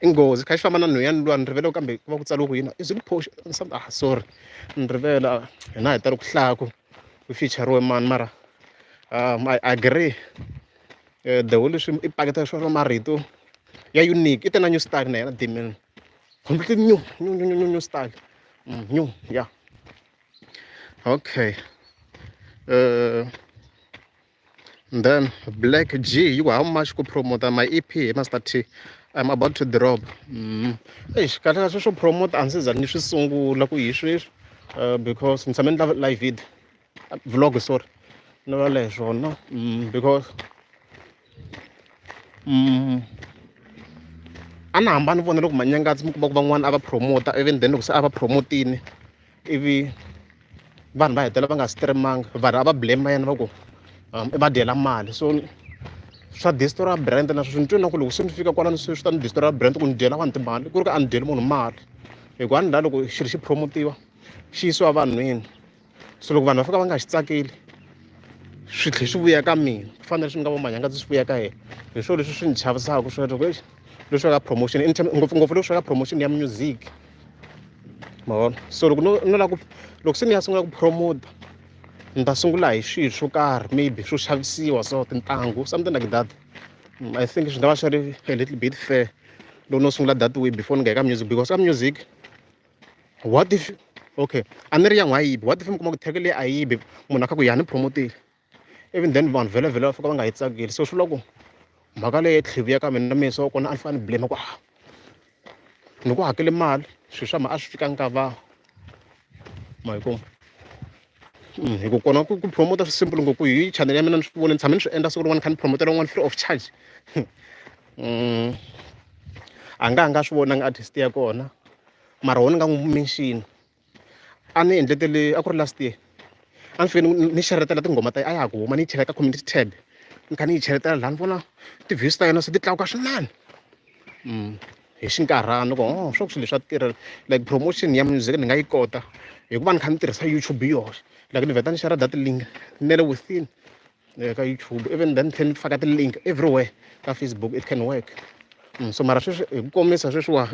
A: i nghozi kha xi famba na nhwnyana luwa ni rivele kambe ku va ku tsariwe ku yini is it post ah sorry ni rivele hina hi tala ku hlaya ku ku feature-riwe mani mara I agree the way leswi i paketa swona marito ya unique i te na new style na yena Damian completely new new new new new style new yeah okay then Black G yi ku how much ku promote my EP hi Master T I'm about to drop eish kahle kahle swo promote a ndzi za ni swi sungula ku hi sweswi because ni tshame ni live video vlog sorry ni vulavula hi swona because a ni hamba ni vona loko Manyangatsi mi kuma ku van'wana a va promote even then loko se a va promotini ivi vanhu va hetelela va nga stream-anga vanhu a va blame yena va ku i va dyela mali so swa destroy brand na sweswi ni twe na ku loko se ni fika kwalano se swi ta ni destroy brand ku ni dyela vanhu timali ku ri ku a ni dyeli munhu mali hikuva a ni la loko xilo xi promotiwa xi yisiwa vanhwini so loko vanhu va fika va nga xi tsakeli swi tlhe swi vuya ka mina ku fana na leswi ni nga vo Manyangatsi swi vuya ka yena hi swona leswi swi ni chavisaka sweswo ku eish leswi ka promotion in term ngopfungopfu leswi ka promotion ya music ma vona so loko no no lava ku loko se ni ya sungula ku promote ni ta sungula hi swilo swo karhi maybe swo xavisiwa so tintangu something like that I think swi nga va swi ri a little bit fair loko no sungula that way before ni nga ka music because ka music what if okay a ni ri ya n'we a yi bi what if mi kuma ku track leyi a yi bi munhu a kha ku ya ni promotile even then vanhu vhele vhele va fika va nga yi tsakeli so swi vula ku mhaka leyi tlhe vuya ka mina mina so kona a ni fane ni blame ku ah ni ku hakele mali swilo swa ma a swi fikanga ka vanhu ma yi kuma hi ku kona ku promote swi simple ngopfu hi channel ya mina ni swi vona ni tshame ni swi endla siku rin'wana ni kha ni promotela un'wana free of charge a nga ha nga swi vonanga artist ya kona mara wo ni nga n'wi mention a ni endletele a ku ri last year a ni fike ni xeretela tinghoma ta a ya ha ku huma ni yi chela ka community tab ni kha ni yi cheletela laha ni vona ti-views ta yena se ti tlakuka swinene hi xinkarhana ku oh swa ku swilo leswi swa tirha like promotion ya music ni nga yi kota hikuva ni kha ni tirhisa YouTube hi yoxe like ni vheta ni share that link na le within ka YouTube even then ni tlhela ni faka ti-link everywhere ka Facebook it can work so mara sweswi hi ku komisa sweswiwa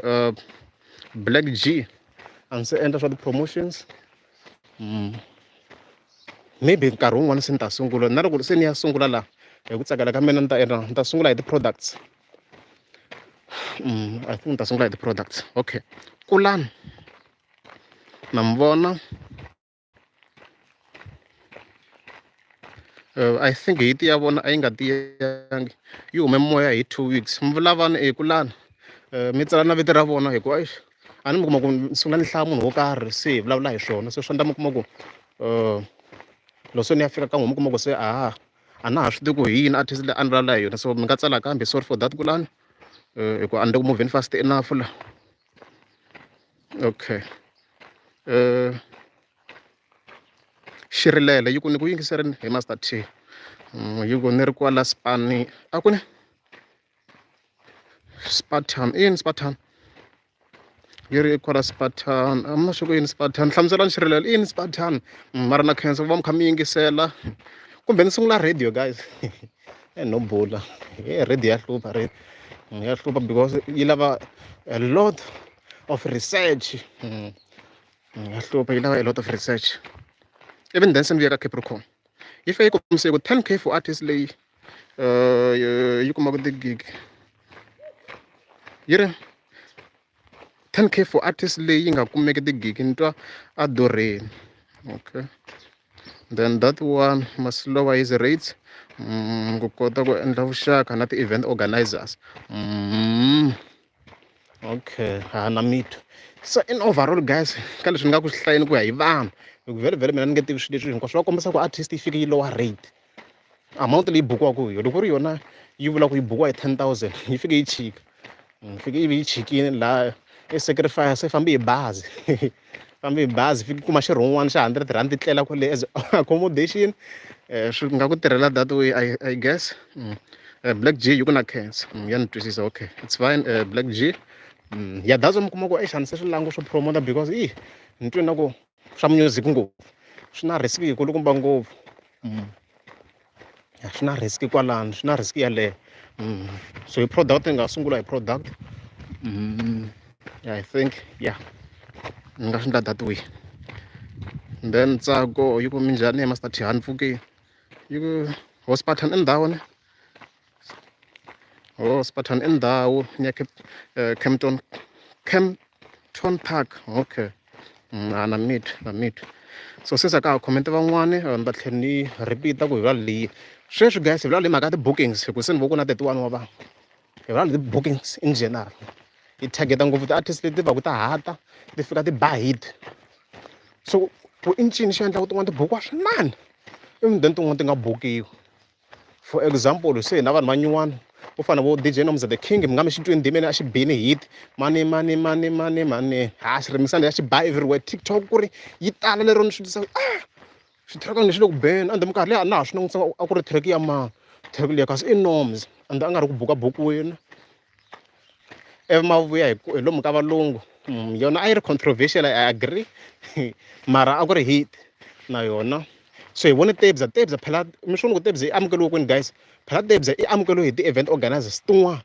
A: Black G a ndzi se endla swa ti-promotions maybe nkarhi wun'wani se ni ta sungula na loko se ni ya sungula laha hi ku tsakela ka mina ni ta endla ni ta sungula hi ti-products I think ni ta sungula hi ti-products okay kulani na mi vona I think hit ya vona a yi nga tiyangi yi hume moya hi 2 weeks mi vula vanhu e kulani mi tsala na vito ra vona hikuva eish a ni mi kuma ku ni sungula ni hlaya munhu wo karhi se hi vulavula hi swona se swi endla mi kuma ku loko se ni ya fika ka n'wina mi kuma ku se aha a na ha swi tivi ku hi yini artist leyi a ni vulavula hi yona so mi nga tsala kambe sorry for that kulani hikuva a ni le ku moveni fast enough la okay. Xirilele yi ku ni ku yingiserini hi Master T. Yi ku ni ri kwala Spani a ku ni Spartan i yini Spartan yi ri kwala Spartan I'm not sure ku yini Spartan hlamuselani Xirilele i yini Spartan mara na khensa ku va mi kha mi yingisela kumbe ni sungula radio guys no bula he radio ya hlupha radio ya hlupha because yi lava a lot of research. Ya hlupha yi lava a lot of research even then se ni vuya ka Capricorn yi fike yi kombise ku 10K for artist leyi yi kumaka ti-gig yi ri 10K for artist leyi yi nga kumeki ti-gig ni twa a durheni okay then that one must lower his rates ku kota ku endla vuxaka na ti-event organizers. Okay ha na mitwa so in overall guys ka leswi ni nga ku swi hlayeni ku ya hi vanhu hi ku vhele vhele mina ni nge tivi swilo leswi hinkwaswo va kombisa ku artist yi fike yi lower rate amount leyi bukiwaka hi yona loko ku ri yona yi vula ku yi bukiwa hi 10,000 yi fike yi chika fike yi chikile laha i sacrifice i fambe hi bazi fambe hi bazi fike kuma xirhun'wana xa R100 ti tlela kwale as accommodation swi nga ku tirhela that way I guess. Black G yi ku na khensa ya ni twisisa okay it's fine Black G ya that's why mi kuma ku exi a ni se swi langu swo promoter because i ni twe na ku swa music ngopfu swi na risk yikulukumba ngopfu ya swi na risk kwalano swi na risk yaleyo so hi product ni nga sungula hi product I think yeah ni nga swi endla that way then Ntsako yi ku minjhani Master T a ni pfukini yi ku ho Spartan i ndhawu ne ho Spartan i ndhawu ya Kempton Kempton Park okay a na mitwa na mitwa so since a ka ha comment van'wani ni ta tlhela ni repeat ku hi vulavula leyi sweswi guys hi vulavula hi mhaka ya ti-bookings hi ku se ni vo ku na 31 wa vanhu hi vulavula hi ti-bookings in general hi target ngopfu ti-artist leti va ku ta hata ti fika ti ba hit so ku i ncini xi endla ku tin'wana ti bukiwa swinene even then tin'wana ti nga bukiwi for example se hina vanhu va nyuwana ku fana vo DJ Nomza the King mi nga mi xi twini dimeni a xi bini hit mani mani mani mani mani ha xi rimisana ya xi ba everywhere TikTok ku ri yi tala lero ni swi twisa ah xitrack lexi le ku beni ende minkarhi leyi a na ha swi langutisa a ku ri track ya mani track liya kasi i Nomza ende a nga ri ku buka bukwini ivi ma vuya hi hi lomu ka valungu yona a yi ri controversial I agree mara a ku ri hit na yona so hi vone Tebza Tebza phela mi swi vona ku Tebza yi amukeriwe kwini guys phela Tebza i amukeriwe hi ti-event organizers tin'wana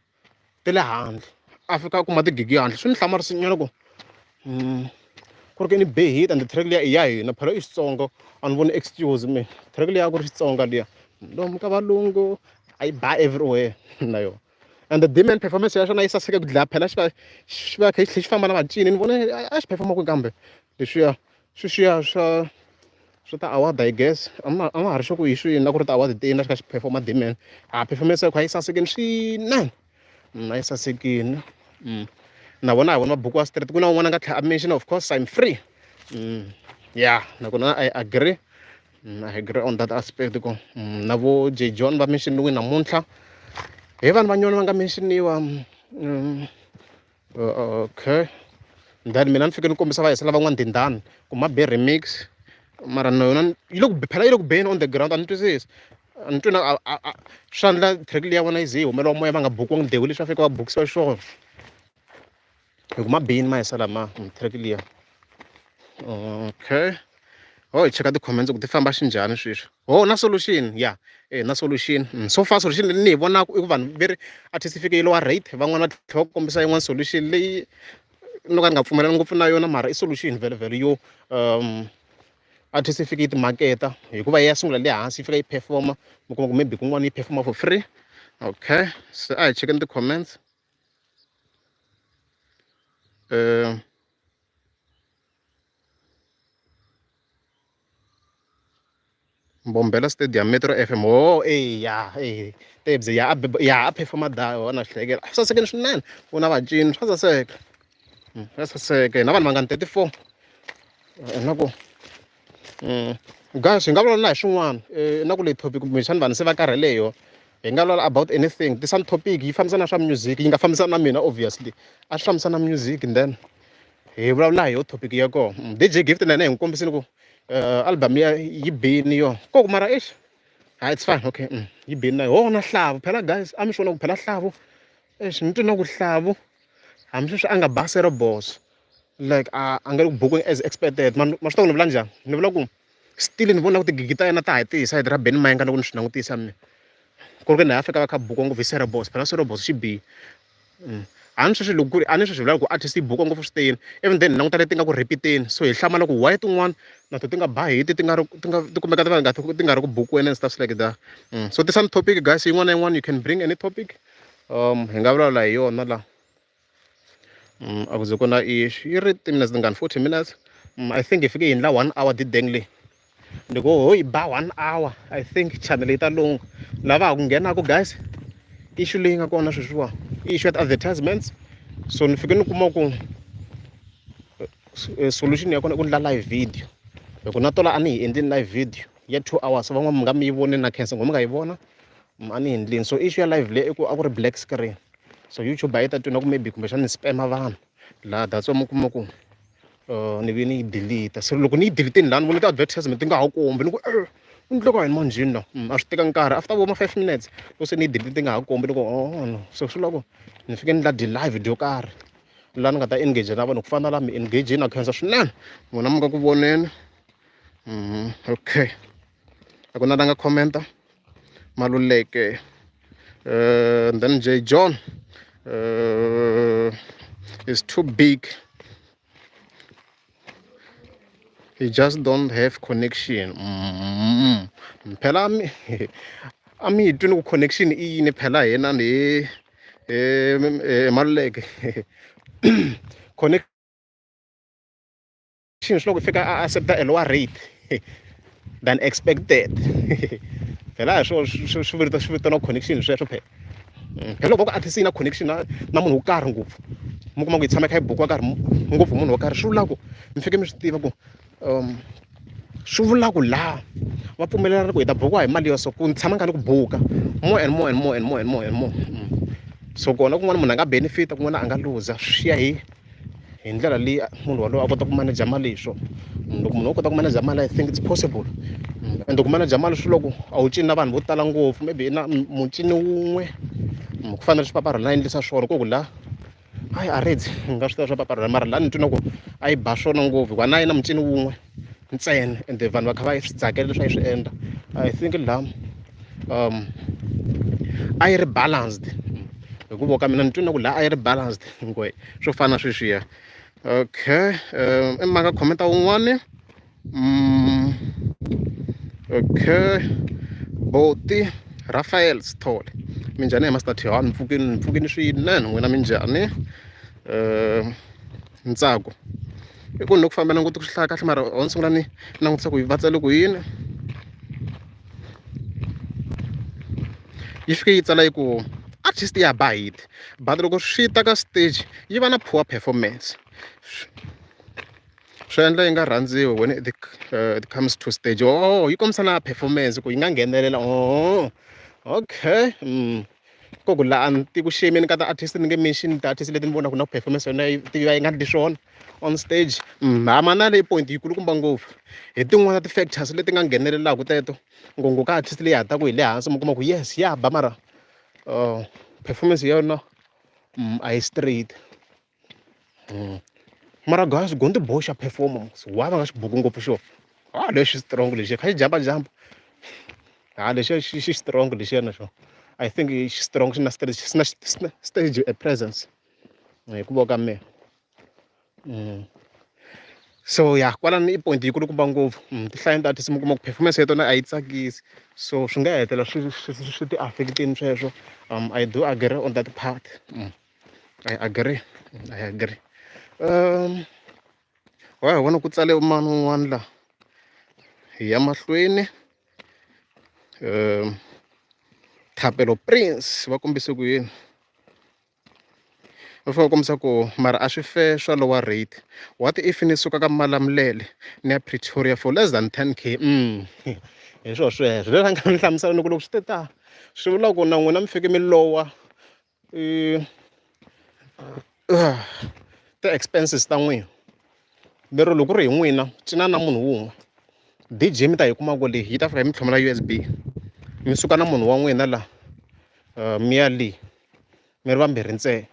A: ta le handle a fika a kuma tigigi handle swi ni hlamarise nyana ku ku ri ke ni be hit and track liya i ya hina phela i Xitsonga a ni voni excuse me track liya a ku ri Xitsonga liya lomu ka valungu a yi ba everywhere na yona and the demand performance ya xona yi saseke ku dlaya phela xi va xi va kha xi tlhela xi famba na vacini ni vone a xi perform kwihi kambe leswiya sweswiya swa swa ti-award I guess a ma a ma ha ri sure ku hi swihi na ku ri ti-award tini a xi kha xi perform demand a performance ya kha yi sasekini swinene a yi sasekini na vona hi vona va bukiwa straight ku na un'wana a nga tlhela a mention of course I'm free ya nakona I agree. I agree on that aspect ku na vo J John va mention-iwile namuntlha hi vanhu va nyona va nga mention-iwa okay then mina ni fike ni kombisa va hisela van'wana dindani ku ma be remix mara na yona yi le ku phela yi le ku beni on the ground a ni twisisi a ni twi na swa endla track leyi ya vona yi ze yi humeliwa moya va nga bukiwangi the way leswi va fike va bukisiwa xiswona hi ku ma bini ma hisa lama track liya okay ho hi cheka ti-comments ku ti famba xinjhani sweswi ho na solution ya e na solution so far solution leyi ni yi vonaka i ku vanhu ve ri artist yi fike yi lower rate van'wana va tlhela va kombisa yin'wana solution leyi no ka ni nga pfumelani ngopfu na yona mara i solution vhele vhele yo artist yi fike yi timaketa hikuva yi ya sungula le hansi yi fika yi perform-a mi kuma ku maybe kun'wana yi perform-a for free okay se a hi chekeni ti-comments. Mbombela Stadium Metro F_M ho eya e Tebs ya a ya a perform-a na hleketa swi sasekile swinene u na vacini swa saseka swa saseka hina vanhu vangani 34 na ku guys hi nga vulavula na hi swin'wana na ku leyi topic kumbexana vanhu se va karhele hi yona hi nga vulavula about anything tisani topic yi fambisana na swa music yi nga fambisana na mina obviously a swi fambisana na music then hi vulavula hi yo topic ya kona D_J Gift na yena hi n'wi kombisile ku Album ya yi bini yona ko ku mara eish ha it's fine okay yi bini na yona hlavu phela guys a mi swi vona ku phela hlavu eish ni twi na ku hlavu hambi sweswi a nga ba boss like a a nga le ku bukweni as expected ma ma swi tiva ku ni vula njhani ni vula ku still ni vona ku tigigi ta yena ta ha ti hi sayiti ra Benny Mayengani loko ni swi langutisa mina ku ri ku na ya fika va kha bukiwa ngopfu hi Cerebos phela Cerebos xi bile a ni sweswi loko ku ri a ni sweswi vulaka ku artist yi bukiwa ngopfu swi tele even then hi languta leti nga ku repeat-eni so hi hlamala ku why tin'wana na to ti nga ba hit ti nga ri ti nga ti kumeka ti va nga ti nga ri ku bukiweni and stuff like that. So tisani topic guys yin'wana na yin'wana you can bring any topic hi nga vulavula hi yona la. A ku ze ku na issue yi ri ti-minutes tingani 40 minutes. I think hi fike hi endla one hour dideng leyi ni ku ho yi ba one hour I think channel yi ta lungha lava ha ku nghenaku guys issue leyi nga kona sweswiwa i issue ya ti-advertisements so ni fike ni kuma ku solution ya kona i ku endla live video hi ku na tola a ni yi endlini live video ya 2 hours van'wana mi nga mi yi voni na khensa ngo mi nga yi vona a ni yi endlini so issue ya live leyi i ku a ku ri black screen so YouTube a yi ta twi na ku maybe kumbexana ni spam-a vanhu laha that's why mi kuma ku ni ve ni yi delete so loko ni yi delete-ini laha ni vona ti-advertisement ti nga ha kombi ni ku e ku endleka yini manjheni la a swi teka nkarhi after vo ma 5 minutes loko se ni yi delete ti nga ha kombi ni ku oh no so swi vula ku ni fike ni endla di-live dyo karhi laha ni nga ta engage na vanhu ku fana na laha mi engage na khensa swinene n'wina mi nga ku voneni. Okay a ku na la nga comment-a Maluleke and then J John is too big he just don't have connection. Phela mi a mi yi twi ni ku connection i yini phela hina ni hi Maluleke connection swi loko i fika a accept-a a lower rate than expected phela hi swona swi swi swi vitaniwa connection sweswo phela. Phela loko va ku artist yi na connection na na munhu wo karhi ngopfu mi kuma ku yi tshama yi kha yi bukiwa karhi ngopfu munhu wo karhi swi vula ku mi faneke mi swi tiva ku swi vula ku laha va pfumelelana ku hi ta bukiwa hi mali ya so ku ni tshama ni kha ni ku buka more and more and more and more and more and more. So kona kun'wana munhu a nga benefit-a kun'wana a nga luza swi ya hi hi ndlela leyi munhu waloye a kota ku manager mali hi swona. Loko munhu o kota ku manager mali I think it's possible ende ku manager mali swi vula ku a wu cini na vanhu vo tala ngopfu maybe i na mucini wun'we ku fana na leswi Papa Rhulani a endlisa swona ku ku la hayi a ri ni nga swi tiva swa Papa Rhulani mara la ni twa na ku a yi ba swona ngopfu hikuva na yi na mucini wun'we ntsena ende vanhu va kha va swi tsakela leswi a yi swi endla I think la a yi ri balanced hi ku ka mina ni twa na ku la a yi ri balanced hinkwayo swo fana na sweswiya okay i mhaka comment-a wun'wani okay boti Raphael Sithole minjhani hi Master T ni pfukini ni pfukini swinene n'wina minjhani Ntsako i ku ni loko famba languti ku swi hlaya kahle mara ho ni sungula ni langutisa ku va tsale ku yini yi fike yi tsala yi ku artist ya ba hit but loko swi ta ka stage yi va na poor performance swi endla yi nga rhandziwi when it comes to stage oh yi kombisa na performance ku yi nga nghenelela oh okay. Ko ku laha a ni tivi ku xiyimeni ka ti-artist ni nge mention ti-artist leti ni vonaka na ku performance ya yona yi yi nga endli swona on stage. Ha na leyi point yi kulukumba ngopfu hi tin'wani ta ti-factors leti nga nghenelelaka teto ngopfungopfu ka artist leyi ha taka hi le hansi mi kuma ku yes ya ba mara performance ya yona a yi straight. Mara guys Gonde Boy xa perform-a mos why va nga xi buki ngopfu xona ha lexi strong lexiya kha xi jump jump ha lexiya xi xi strong lexiya na xona I think xi strong xi na xi na stage presence hi ku vona ka mehe. So ya kwalano i point yi kulukumba ngopfu ti hlayeni ti-artist mi kuma ku performance ya tona a yi tsakisi so swi nga hetelela swi swi swi ti affect-ini sweswo I do agree on that part. I agree I agree wa hi vona ku tsale mani un'wana la hi ya mahlweni Thapelo Prince va kombise ku yini va fika va kombisa ku mara a swi fair swa lower rate what if ni suka ka Malamulele ni ya Pretoria for less than 10K hi swona sweswo leswi a nga ni hlamusela ni ku loko swi te ta swi vula ku na n'wina mi fike mi lowa ti-expenses ta n'wina lero loko ku ri hi n'wina cina na munhu wun'we. D_J mi ta yi kuma kwale yi ta fika yi mi tlhomela U_S_B mi suka na munhu wa n'wina la mi ya le mi ri vambirhi ntsena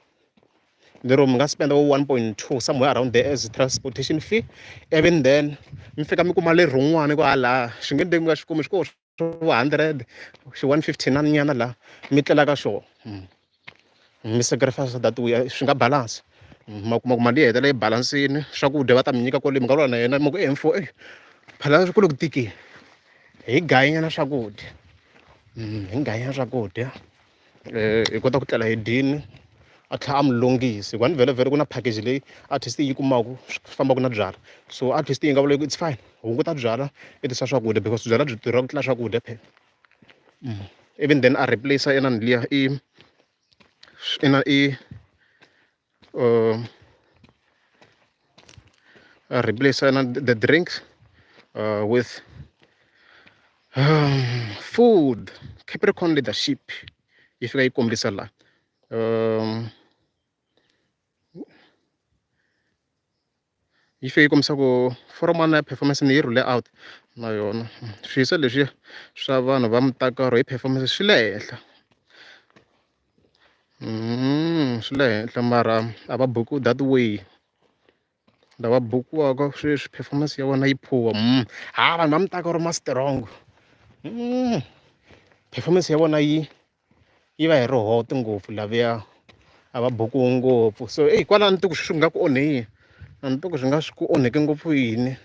A: lero mi nga spend vo 1.2 somewhere around there as transportation fee even then mi fika mi kuma le rin'wana kwala xi nge ndzi mi nga xi kumi xi koho vo 100 xi 150 na nyana la mi tlela ka xona mi sacrifice that way swi nga balance ma kuma ku mali yi hetelela yi balansini swakudya va ta mi nyika kwale mi nga lwa na yena mi ku e mfo e phela ku le ku tikeni hi gayinyana swakudya hi gayinyana swakudya hi kota ku tlela hi dyini a tlhela a mi lunghisa hikuva ni vhele vhele ku na package leyi artist yi kumaka swi fambaka na byalwa so artist yi nga vula ku it's fine hunguta byalwa i tisa swakudya because byalwa byi durha ku tlula swakudya phela even then a replace inani liya i ina i a replace ina the drinks with food Capricorn leadership yi fika yi kombisa la yi fike yi kombisa ku foromana ya performance ni yi rhule out na yona swiyisa leswiya swa vanhu va mutakaro hi performance swi le henhla swi le henhla mara a va bukiwi that way lava bukiwaka sweswi performance ya vona yi poor ha vanhu va mutakaro ma strong performance ya vona yi yi va yi ri hot ngopfu laviya a va bukiwi ngopfu so eyi kwalano ni ku swi nga ku onhe yini a ni tivi ku swi nga swi ku onheke ngopfu yini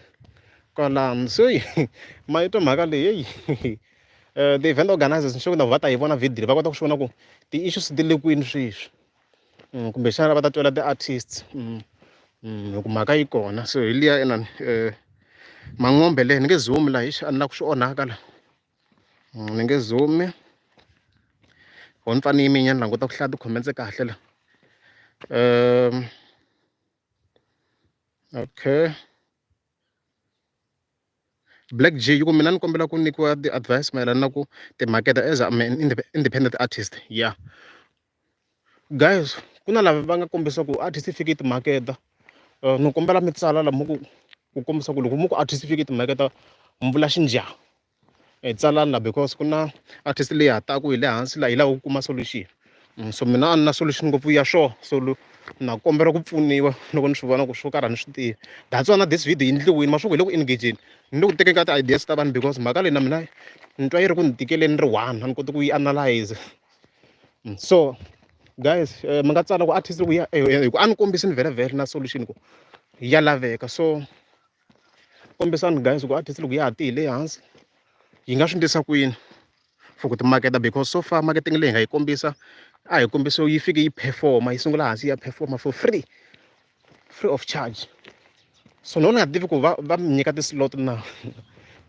A: kwalano so yi ma yi twa mhaka leyi heyi the event organizers ni sure na va ta yi vona video va kota ku swi vona ku ti-issues ti le kwini sweswi kumbexana va ta twela ti-artists hi ku mhaka yi kona so hi liya inani Man'ombe leyi ni nge zoom la a ni la ku swi onhaka la ni nge zoom ho ni pfa ni yime nyana ni languta ku hlaya ti-comments kahle la okay Black G yi ku mina ni kombela ku nyikiwa ti-advice mayelana na ku timakete as I'm an independent artist ya guys ku na lava va nga kombisa ku artist yi fike yi timaketa ni kombela mi tsala la mi ku ku kombisa ku loko mi ku artist yi fike yi timaketa mi vula xinjhani hi tsalani la because ku na artist leyi ha taku hi le hansi laha yi lava ku kuma solution so mina a ni na solution ngopfu ya swona so na kombela ku pfuniwa loko ni swi vona ku swo karhi a ni swi tivi that's why na this video yi endliwile ma swi ku hi le ku engage-eni ni le ku tekeni ka ti-ideas ta vanhu because mhaka leyi na mina ni twa yi ri ku ni tikeleni ni ri one a ni koti ku yi analyze so guys mi nga tsala ku artist loko ya hi ku a ni kombisi ni vhele vhele na solution ku ya laveka so kombisani guys ku artist loko ya ha ti hi le hansi yi nga swi endlisa ku yini for ku timaketa because so far marketing leyi hi nga yi kombisa a hi kombisa yi fike yi performa yi sungula hansi ya performa for free free of charge so no ni nga tivi ku va va mi nyika ti-slot na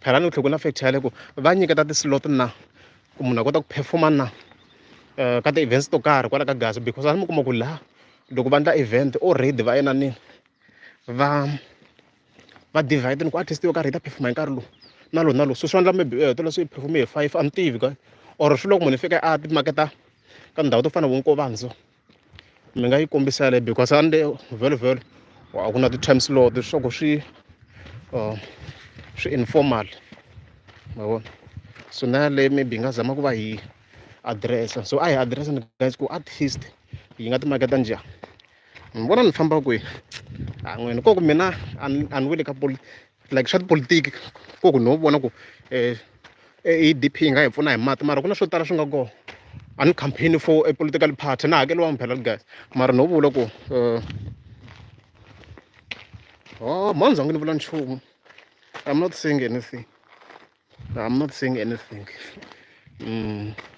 A: phela ni tlhela ku na factor yaleyo ku va nyiketa ti-slot na ku munhu a kota ku performa na ka ti-events to karhi kwala ka Gaza because a ni mi kuma ku laha loko va endla event already va inanini va va divide ni ku artist yo karhi yi ta perform hi nkarhi lowu na lowu na lowu so swi endla maybe u hetelela se yi perform hi 5 a ni tivi ka or swi loko munhu i fika a ti maketa ka ndhawu to fana na vo Nkovani so mi nga yi kombisa yaleyo because a ni le vhele vhele a ku na ti-time slot swa ku swi swi informal ma vona so na yaleyo maybe yi nga zama ku va hi address so a hi address guys ku artist yi nga ti maketa njhani mi vona ni famba kwihi a n'wina ko ku mina a ni a ni weli ka like swa tipolotiki ko ku no vona ku A_D_P yi nga hi pfuna hi mati mara ku na swo tala swi nga kona a ni campaign for a political party na hakeriwangi phela guys mara no vula ku oh mhani zangi ni vula nchumu I'm not saying anything I'm not saying anything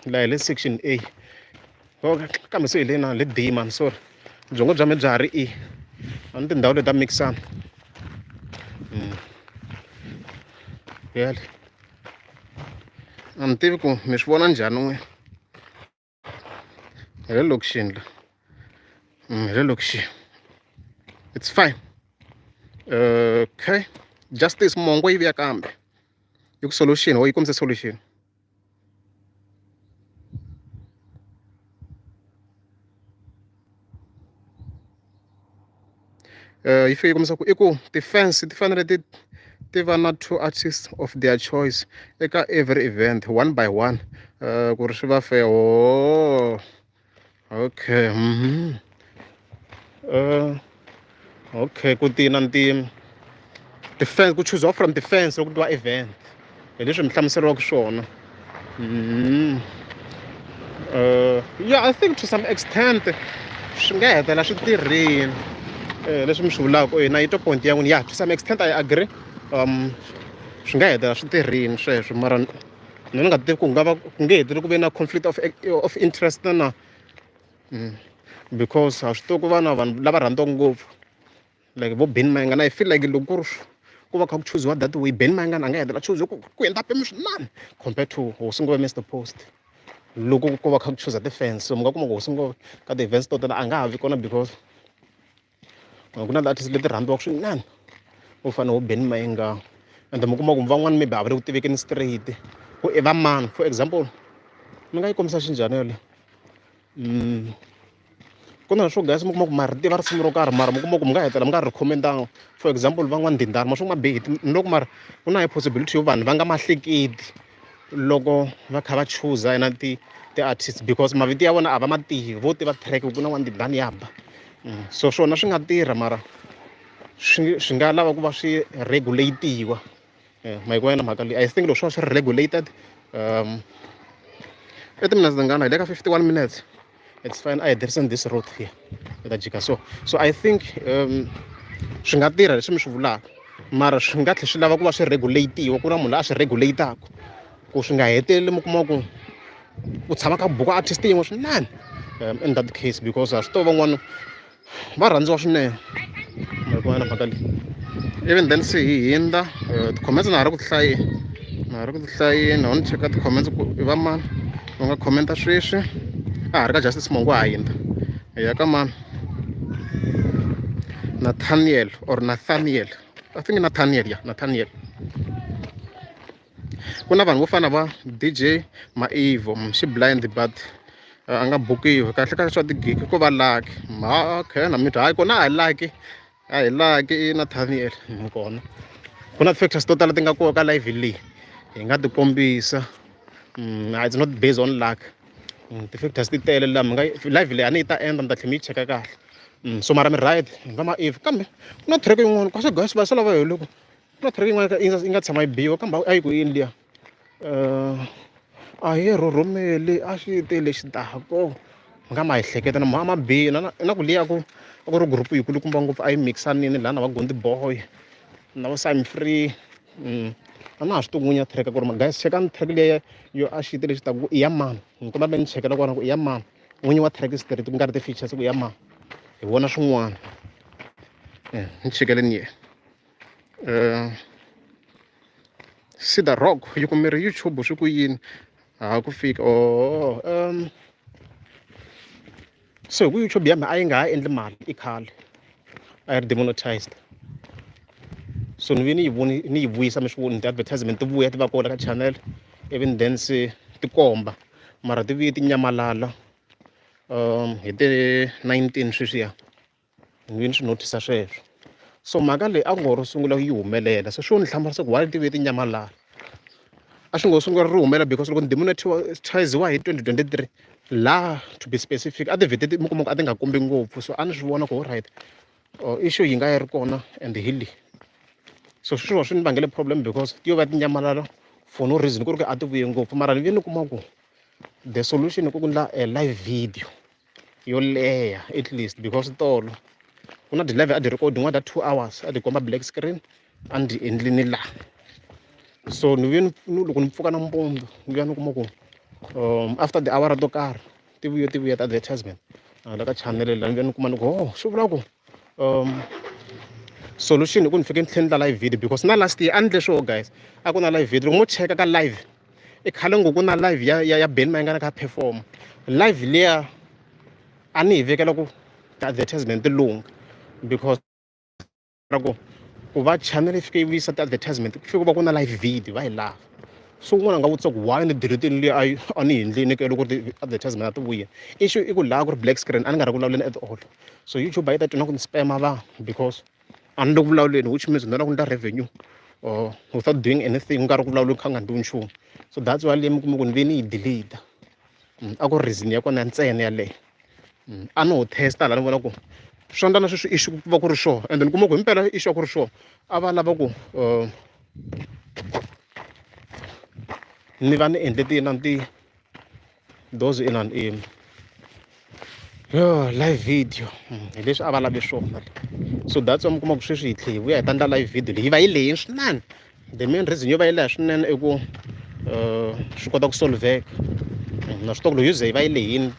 A: laha hi le section A kambe se hi le na le D man sorry byongo bya mina bya ha ri E a ni tindhawu leti ta mikisana yale a ni tivi ku mi swi vona njhani n'we hi le lokixini la hi le lokixini it's fine okay justice mongo yi vuya kambe yi ku solution or yi kombise solution yi fike yi kombisa ku i ku ti-fence ti fanele ti Ti va na two artists of their choice eka every event one by one ku ri swi va fair. Oh okay. Okay, ku ti na ti ti-fans ku chuziwa from ti-fans loko ku tiwa event, hi leswi mi hlamuseriwaka swona. Yeah, I think to some extent swi nga hetelela swi tirhile leswi mi swi vulaka. Na yi twa point ya n'wina. Yeah, to some extent I agree. Swi nga hetelela swi tirhile sweswo, mara ni nga tivi ku nga va ku nge heteleli ku ve na conflict of interest na because ha swi tivi ku va na vanhu lava rhandziwaka ngopfu like vo Benny Mayengani. I feel like loko ku ri ku va kha ku chuziwa that way, Benny Mayengani a nga hetelela chuziwe ku endla mpimo swinene compared to Hosi Ngove Mr Post loko ko va kha ku chuza ti-fans. So mi nga kuma ku Hosi Ngove ka ti-events to tala a nga ha vi kona because ku na ti-artist leti rhandziwaka swinene vo fana vo Benny Mayengani, and mi kuma ku van'wani maybe a va le ku tivekeni straight ku i va mani. For example, ni nga yi kombisa xinjhani yaleyo? Ku na swo guys, mi kuma ku ma ri tiva risimu ro karhi, mara mi kuma ku mi nga hetelela mi nga ri recommend-anga. For example, van'wani Ndhindani ma swi ma be hit ni loko, mara ku na possibility yo vanhu va nga ma hleketi loko va kha va chuza na ti-artist because mavito ya vona a va ma tivi, vo tiva track ku na n'wa Ndhindani ya ba. So swona swi nga tirha, mara swi nga lava ku va swi regulate-iwa. Ma yi vona mhaka leyi? I think loko swo va swi ri regulated. I timinetse tingana hi le ka? 51 minutes, it's fine. A hi tirhiseni this route here, hi ta jika. So I think swi nga tirha leswi mi swi vulaka, mara swi nga tlhela swi lava ku va swi regulate-iwa, ku na munhu loyi a swi regulate-aka ku swi nga heteleli mi kuma ku ku tshama ka buku artist yin'we swinene. In that case, because ha swi tiva van'wana va rhandziwa swinene. Ma yi vona mhaka leyi? Even then se hi hindza ti-comments, na ha ri ku ti hlayeni, na ha ri ku ti hlayeni. Ho ni cheka ti-comments ku i va mani va nga commenta sweswi. A ha ri ka Justice Mongo, ha hindza hi ya ka mani? Nathaniel or Nathaniel, I think Nathaniel, yeah, Nathaniel. Ku na vanhu vo fana va DJ Maivo xi blind, but a nga bukiwi kahle kahle swa tigigi, ko va lucky. Okay, na mi hayi kona, a hi lucky, a hi lucky i Nathaniel kona. Ku na ti-factors to tala ti nga kona ka live leyi hi nga ti kombisa. It's not based on luck. Ti-factors ti tele laha mi nga live leyi a ni yi ta endla, mi ta tlhela mi yi cheka kahle. So mara mi right va Maivo, kambe ku na track yin'wana kasi guys va se lava hi loko ku na track yin'wana yi nga tshama yi biwa, kambe a yi ku yini liya? A hi rhurhumeli a xi tele xi tako mi nga ma hi hleketa na ma bina na ku liya ku a ku ri group yikulukumba ngopfu, a yi mix-anini laha na va Gondi Boy na va Simon Free. A na ha swi tivi n'winyi ya track ku ri guys, chekani track liya yo a xi tele xi taku ku i ya mani. Ni kombela mi ni chekela kona ku i ya mani n'winyi wa track straight, ku nga ri ti-features, ku i ya mani, hi vona swin'wana. Ni chekeleni yena. Cedar Rock yi ku mi ri YouTube swi ku yini ha ku fika? Oh, so hi ku YouTube ya mina a yi nga ha endli mali, i khale a yi ri demonetized, so ni vuye ni yi voni ni yi vuyisa. Mi swi voni ti-advertisement ti vuya ti va kona ka channel, even then se ti komba, mara ti vuye ti nyamalala hi ti 19 sweswiya. Ni vuye ni swi notice sweswo. So mhaka leyi a ku ngo ro sungula yi humelela, se swo ni hlamarisa ku why ti vuye ti nyamalala. A swi ngo sungula ri humelela because loko ni demonetiziwa hi 2023 laha, to be specific, a ti vhete mi kuma ku a ti nga kombi ngopfu, so a ni swi vona ku alright, issue yi nga yi ri kona and hi leyi. So sweswo swi ni vangele problem because ti yo va ti nyamalala for no reason, ku ri ku a ti vuye ngopfu. Mara ni vuye ni kuma ku the solution i ku endla a live video yo leha at least, because tolo ku na ti-live a ti record-iwa ta 2 hours, a ti komba black screen, a ni ti endlini laha. So ni vuye ni loko ni pfuka nampundzu ni vuya ni kuma ku after the hour to karhi ti vuye, ti vuya ti-advertisement la ka channel la. Ni vuya ni kuma ni ku oh, swi vula ku solution i ku ni fike ni tlhela ni endla live video, because na last year a ni endle swoho guys, a ku na live video. Loko mo cheka ka live, i khale ngopfu ku na live ya Benny Mayengani kha perform live liya, a ni hi vekela ku ti-advertisement ti lungha because ra ku va channel yi fike yi vuyisa ti-advertisement, ku fike ku va ku na live video va yi lava. So un'wana a nga vutisa ku why ni delete-ini liya a ni endlini ke loko ti-advertisement a ti vuya? Issue i ku laha ku ri black screen, a ni nga ri ku vulavuleni at all, so YouTube a yi ta twa na ku ni spam vanhu because a ni le ku vulavuleni, which means ni lava ku endla revenue. Or without doing anything ku nga ri ku vulavula ku kha ku nga endliwi nchumu. So that's why leyi mi kuma ku ni ve ni yi delete. A ku ri reason ya kona ntsena yaleyo. A no test-a laha ni vona ku swi endla na sweswi issue ku va ku ri swona ende ni kuma ku himpela issue a ku ri swona a va lava ku ni va ni endle ti-inani ti those inani i yo live video hi leswi a va lave swona so that's why mi kuma ku sweswi hi tlhe hi vuya hi ta endla live video leyi yi va yi lehini swinene the main reason yo va yi leha swinene i ku swi kota ku solveka na swi tiva ku loko yo ze yi va yi lehini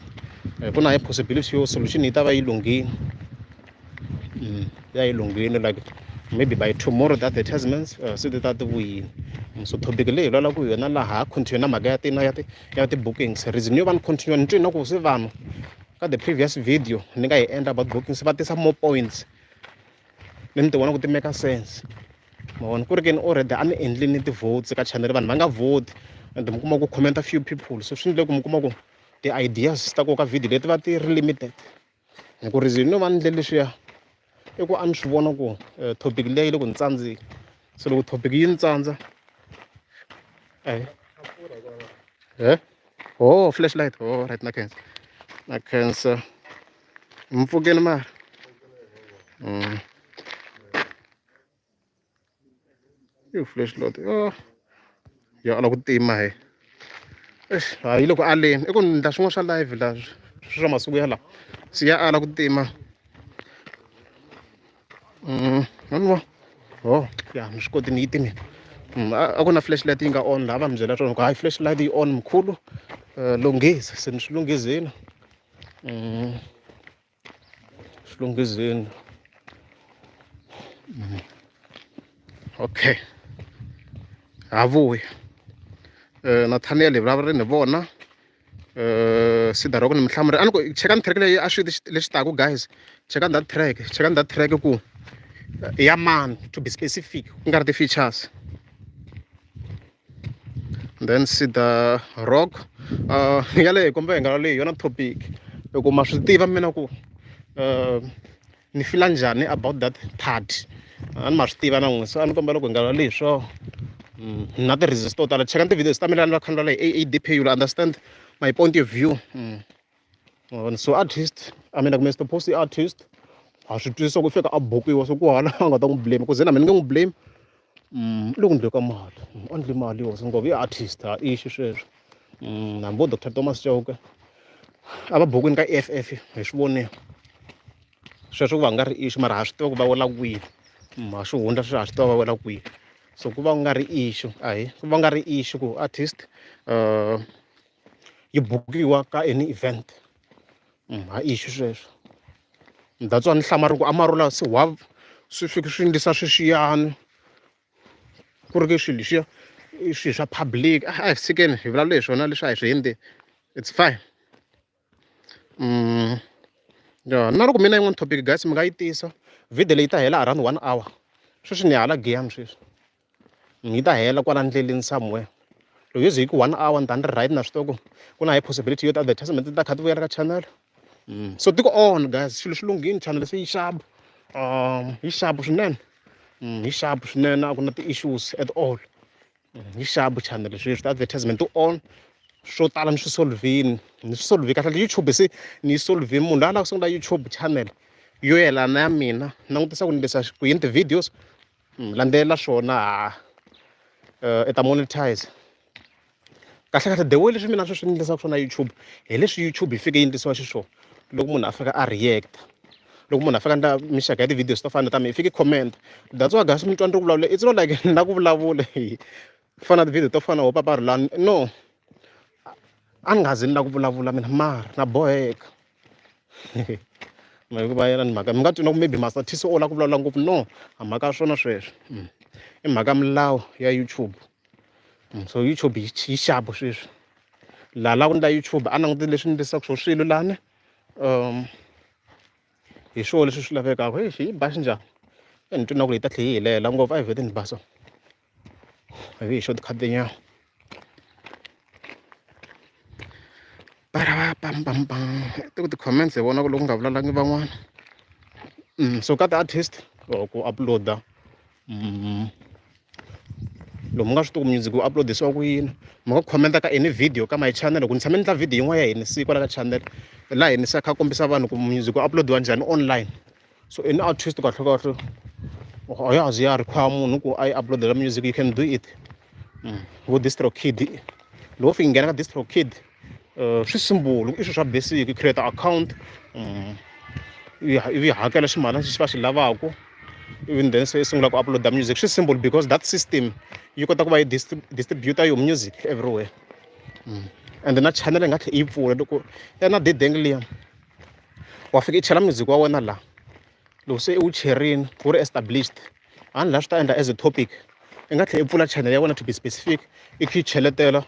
A: ku na possibility yo solution yi ta va yi lunghile ya yi lunghile like maybe by tomorrow the advertisements se ti ta ti vuyile so topic leyi hi vulavulaka hi yona laha ha continue na mhaka ya tina ya ti ya ti-bookings reason yo va ni continue ni twi na ku se vanhu ka the previous video ni nga yi endla about bookings va tisa more points ni ni ti vona ku ti make sense ma vona ku ri ke ni already a ni endlini ti-votes ka channel vanhu va nga vote and mi kuma ku comment-a few people so swi endle ku mi kuma ku ti-ideas ta ku ka video leti va ti ri limited hi ku reason no va ni endle leswiya i ku a ni swi vona ku topic leyi yi le ku ni tsandzeni se loko topic yi ni tsandza e oh flashlight oh right na khensa na khensa mi pfukeni mara i flashlight oh ya ala ku tima he eish hayi loko aleni i ku ni endla swin'wana swa live la swa masiku ya lawa se ya ala ku tima mm oh ya mi swi koti ni yi timile a ku na flashlight yi nga on laha va mi byela swona ku hayi flashlight yi on mkhulu lunghisa se ni swi lunghizile swi lunghizini okay ha vuya Nathaniel hi vulavula ni vona Sidaroko ni muhlamuri a ni ku chekani track leyi a swi lexi taku guys chekani that track chekani that track ku ya mani to be specific ku nga ri ti-features then see the rock yaleyo kumbe hi nga leyi yona topic hi ku ma swi tiva mina ku ni fila njhani about that part a ni ma swi tiva na n'wina so a ni kombela ku hi nga leyi swo na ti-reasons to tala cheka ti-videos ta mina ni va kha ni vulavula hi A_A_D_P you'll understand my point of view. So artist I mean like Mr Post i artist ha swi twisisa ku i fika a bukiwa so ku hala a nga ta n'wi blame ku ze na mina ni nge n'wi blame i le ku ndleni ka mali a ndli mali yo ngopfu i artist ha issue sweswo hambi vo Doctor Thomas Chauke a va bukwini ka E_F_F hi swi vonile sweswo ku va nga ri issue mara ha swi tiva ku va wela kwihi ha swi hundza sweswo ha swi tiva va wela kwihi so ku va ku nga ri issue ahee ku va nga ri issue ku artist yi bukiwa ka any event ha issue sweswo that's why ni hlamari ku Amarula se wa swi fike swi endlisa sweswiyani ku ri ke swilo leswiya i swilo swa public a hi tshikeni hi vulavula hi swona leswi a hi swi hundzi it's fine ya na loko mi na yin'wana topic guys mi nga yi tisa video leyi ta hela around one hour sweswi ni hala Giyani sweswi. Yi ta hela kwala ndleleni somewhere loko yo ze yi ku one hour ni ta ni ri right na swi tiva ku ku na high possibility yo ti-advertisement ti ta kha ti vuyela ka channel so ti ku on guys swilo swi lunghile channel se yi xava yi xava swinene yi xava swinene a ku na ti-issues at all yi xava channel sweswi ti-advertisement ti on swo tala ni swi solve-ini ni swi solve kahle YouTube se ni yi solve-ini munhu loyi a lavaka ku sungula YouTube channel yo yelana ya mina langutisa ku ni endlisa ku yini ti-videos Landzelela swona ha i ta monetize kahle kahle the way leswi mina sweswi ni endlisaka swona YouTube hi leswi YouTube yi fike yi endlisiwa xiswona loko munhu a fika a react loko munhu a fika a endla mixaka ya ti-videos to fana na ta mina yi fike comment that's why guys mi twa ni ri ku vulavula it's not like ni la ku vulavula ku fana na ti-video to fana na vo Papa Rhulani no a ni nga ze ni la ku vulavula mina mara na boheka. Hikuva yena ni mhaka mi nga twi na ku maybe Master T se u lava ku vulavula ngopfu no a mhaka ya swona sweswo i mhaka milawu ya YouTube so YouTube yi yi xapu sweswi laha la ku ndla YouTube a langute leswi ni endlisaka swona swilo lani hi swona leswi swi lavekaka exi yi ba xinjhani se ni twa na ku yi ta tlhela yi hi lehela ngopfu a hi vhete ni ba so ivi hi shortcut nyana. Ti ku ti-comments hi vona ku loko ku nga vulalangi van'wana so ka ti-artist or ku upload-a Loko mi nga swi tivi ku music wu upload-isiwa ku yini mi nga comment ka any video ka my channel loko ni tshame ni endla video yin'wana ya Hennessy kwala ka channel laha Hennessy a kha a kombisa vanhu ku music wu upload-iwa njhani online. So any artist kahle kahle a ya ha zi ya require munhu ku a yi upload-ela music you can do it. Vo DistroKid loko fika nghena ka DistroKid swi simple i swilo swa basic u create account ivi hakela ximalana lexi va xi lavaka ivi then se i sungula ku upload-a music swi simple because that system yi kota ku va yi distribute your music everywhere and na channel yi nga tlhela yi pfula loko ya na dedengi liya wa fika i chela music wa wena la loko se i wu cherini wu ri established a ni laha swi ta endla as a topic i nga tlhela i pfula channel ya wena to be specific i kha i cheletela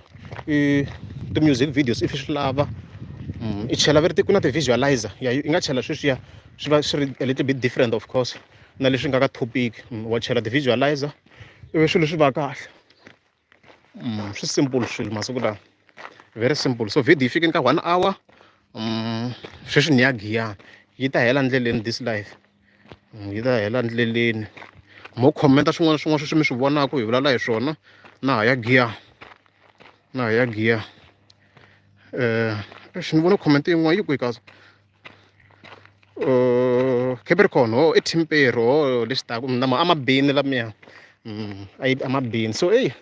A: i ti-music videos if i swi lava i chela va ri ku na ti-visualizer ya i nga chela sweswiya swi va swi ri a little bit different of course na leswi nga ka topic wa chela ti-visualizer ivi swilo swi va kahle. Swi simple swilo masiku lawa very simple so video yi fikini ka one hour sweswi ni ya Giyani yi ta hela ndleleni this life yi ta hela ndleleni mo comment swin'wana na swin'wana sweswi mi swi vonaka hi vulavula hi swona na ha ya Giyani na ha ya Giyani eish ni vone comment yin'wana yi kwihi kasi. Capricorn ho i Team ho lexi taka na ma a ma bini lamiya a yi a ma bini so eyi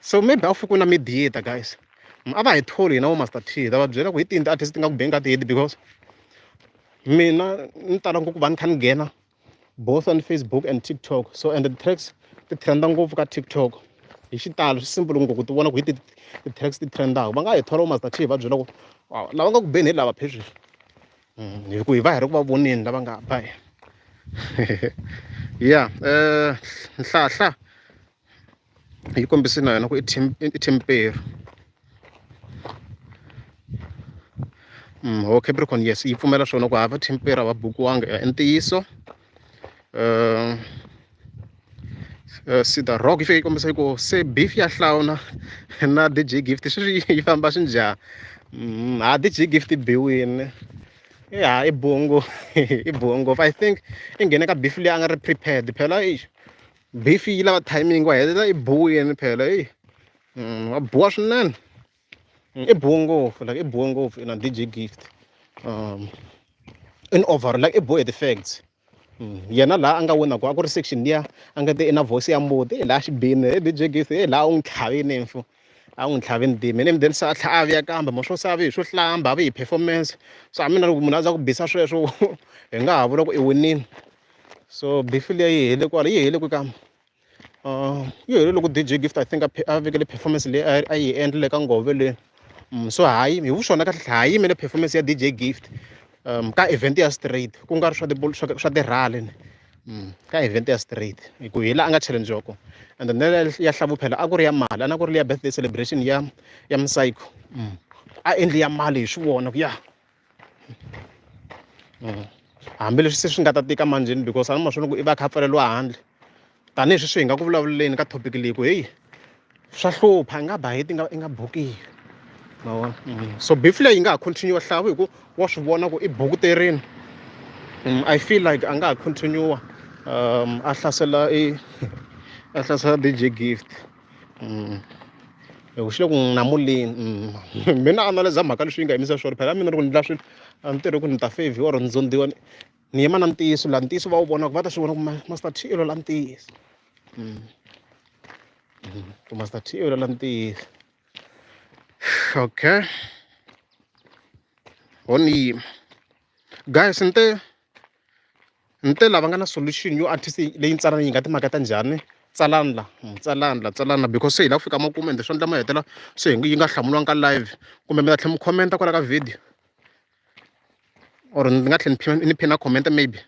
A: so maybe a ku fiki na mediator guys a va hi tholi hina vo Master T hi ta va byela ku hi tini ti-artist ti nga ku beni ka ti-hit because mina ni tala ngopfu ku va ni kha ni nghena both on Facebook and TikTok so and the tracks ti trend ngopfu ka TikTok hi xitalo swi simple ngopfu ku ti vona ku hi ti ti-tracks ti trend-aka va nga hi thola vo Master T hi va byela ku lava nga ku beni hi lava phe sweswi hi ku hi va hi ri ku va voneni lava nga ba ya nhlahla yi kombise na yona ku i team i team Peru ho Capricorn yes yi pfumela swona ku hava team Peru a va bukiwanga i ntiyiso Cedar Rock yi fike yi kombisa yi ku se beef ya hlawula na D_J Gift sweswi yi famba swi njhani ha D_J Gift yi biwile ya i biwe ngopfu i biwe ngopfu I think i nghene ka beef leyi a nga ri prepared phela exi beef yi lava timing wa hetelela i biwile phela eyi wa biwa swinene i biwe ngopfu like i biwe ngopfu na D_J Gift in over like i biwe hi ti-facts yena laha a nga wina kona a ku ri section liya a nga te i na voice ya mbuti hi laha xibini he D_J Gift he laha u n'wi tlhavini mfo a n'wi tlhavini dimi and then se a tlhela a vuya kambe mo swo se a vi hi swo hlamba a vi hi performance so a mina loko munhu a za ku bisa sweswo hi nga ha vula ku i winile so beef liya yi hele kwala yi hele kwi kambe yi hele loko D_J Gift I think a vekele performance leyi a yi endlile ka ngove le so hayi hi vuswona kahle ha yimele performance ya D_J Gift ka event ya straight ku nga ri swa swa ti-rally ka event ya straight hi ku hi laha a nga challenge-iwa kona and then ya Hlavu phela a ku ri ya mali a na ku ri ya birthday celebration ya ya Psycho a endli ya mali hi swi vona ku ya hambileswi se swi nga ta tika manjheni because a ni ma swi vona ku i va a kha a pfaleriwa handle tanihi sweswi hi nga ku vulavuleni ka topic leyi ku heyi swa hlupha i nga ba hit i nga i nga bukiwi ma vona so beef leyi yi nga ha continue Hlavu hi ku wa swi vona ku i bukuterini I feel like a nga ha continue a hlasela i a hlasela D_J Gift. Hi ku xi le ku n'wi namuleni mina analyse mhaka leswi yi nga yimisa swona phela mina loko ni endla swilo a ni tirhi ku ni ta feyivhiwa or ni zondiwa ni yima na ntiyiso laha ntiyiso va wu vonaka va ta swi vona ku Master T i lwela ntiyiso ku Master T i lwela ntiyiso okay ho ni yima guys ni te. Ni te lava nga na solution yo artist leyi ntsanana yi nga timhaka ta njhani tsalani la tsalani la tsalani la because se hi lava ku fika makumu ende swi endla ma hetelela se yi nga hlamuriwanga ka live kumbe mi ta tlhela mi comment kwala ka video or ni nga tlhela ni ni phina comment maybe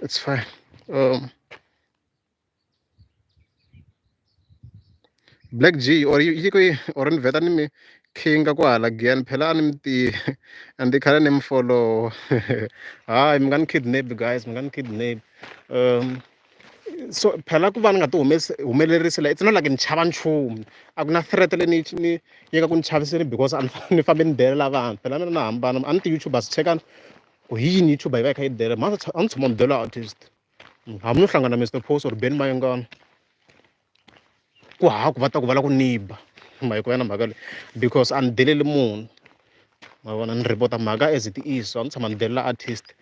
A: it's fine Black G or yi kwihi or ni vheta ni mi khinga kwahala Giyani phela a ni mi tivi and i khale ni mi folowa hayi mi nga ni kidnap guys mi nga ni kidnap so phela ku va ni nga ti humesi humelerisi la it's not like ni chava nchumu a ku na threat leyi ni ni yi nga ku ni chaviseni because a ni ni fambi ni delela vanhu phela mina na hambana a ni ti-youtubers chekani ku hi yini youtuber yi va yi kha yi delela a ni tshama ni delela artist. Hambi no hlangana Mister Post or Benny Mayengani. Ku hava ku va ta ku va lava ku ni ba ma yi ku ya na mhaka leyi because a ni deleli munhu ma vona ni report-a mhaka as it is a ni tshama ni delela artist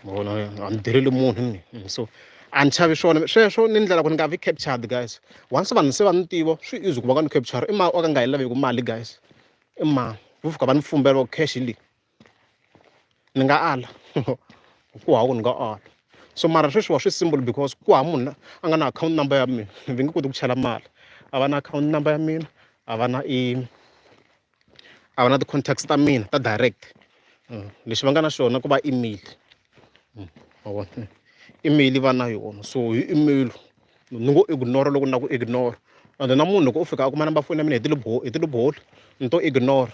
A: ma vona a ni deleli munhu ni so a ni chavi swona sweswo ni ndlela ku ni nga vi captured guys once vanhu se va ni tiva swi easy ku va nga ni capture i mani o ka nga yi laveki mali guys i mani vo fika va ni fumbela va ku cash hi leyi. Ni nga ala ku hava ku ni nga ala so mara sweswiwa swi simple because ku hava munhu a nga na akhawunti number ya mina va nge koti ku chela mali a va na akhawunti number ya mina a va na i a va na ti-contacts ta mina ta direct lexi va nga na xona ku va email ma vona email va na yona so hi email ni ngo ignore loko ni lava ku ignore ende na munhu loko o fika a kuma number foni ya mina hi hi ti-loophole ni to ignore.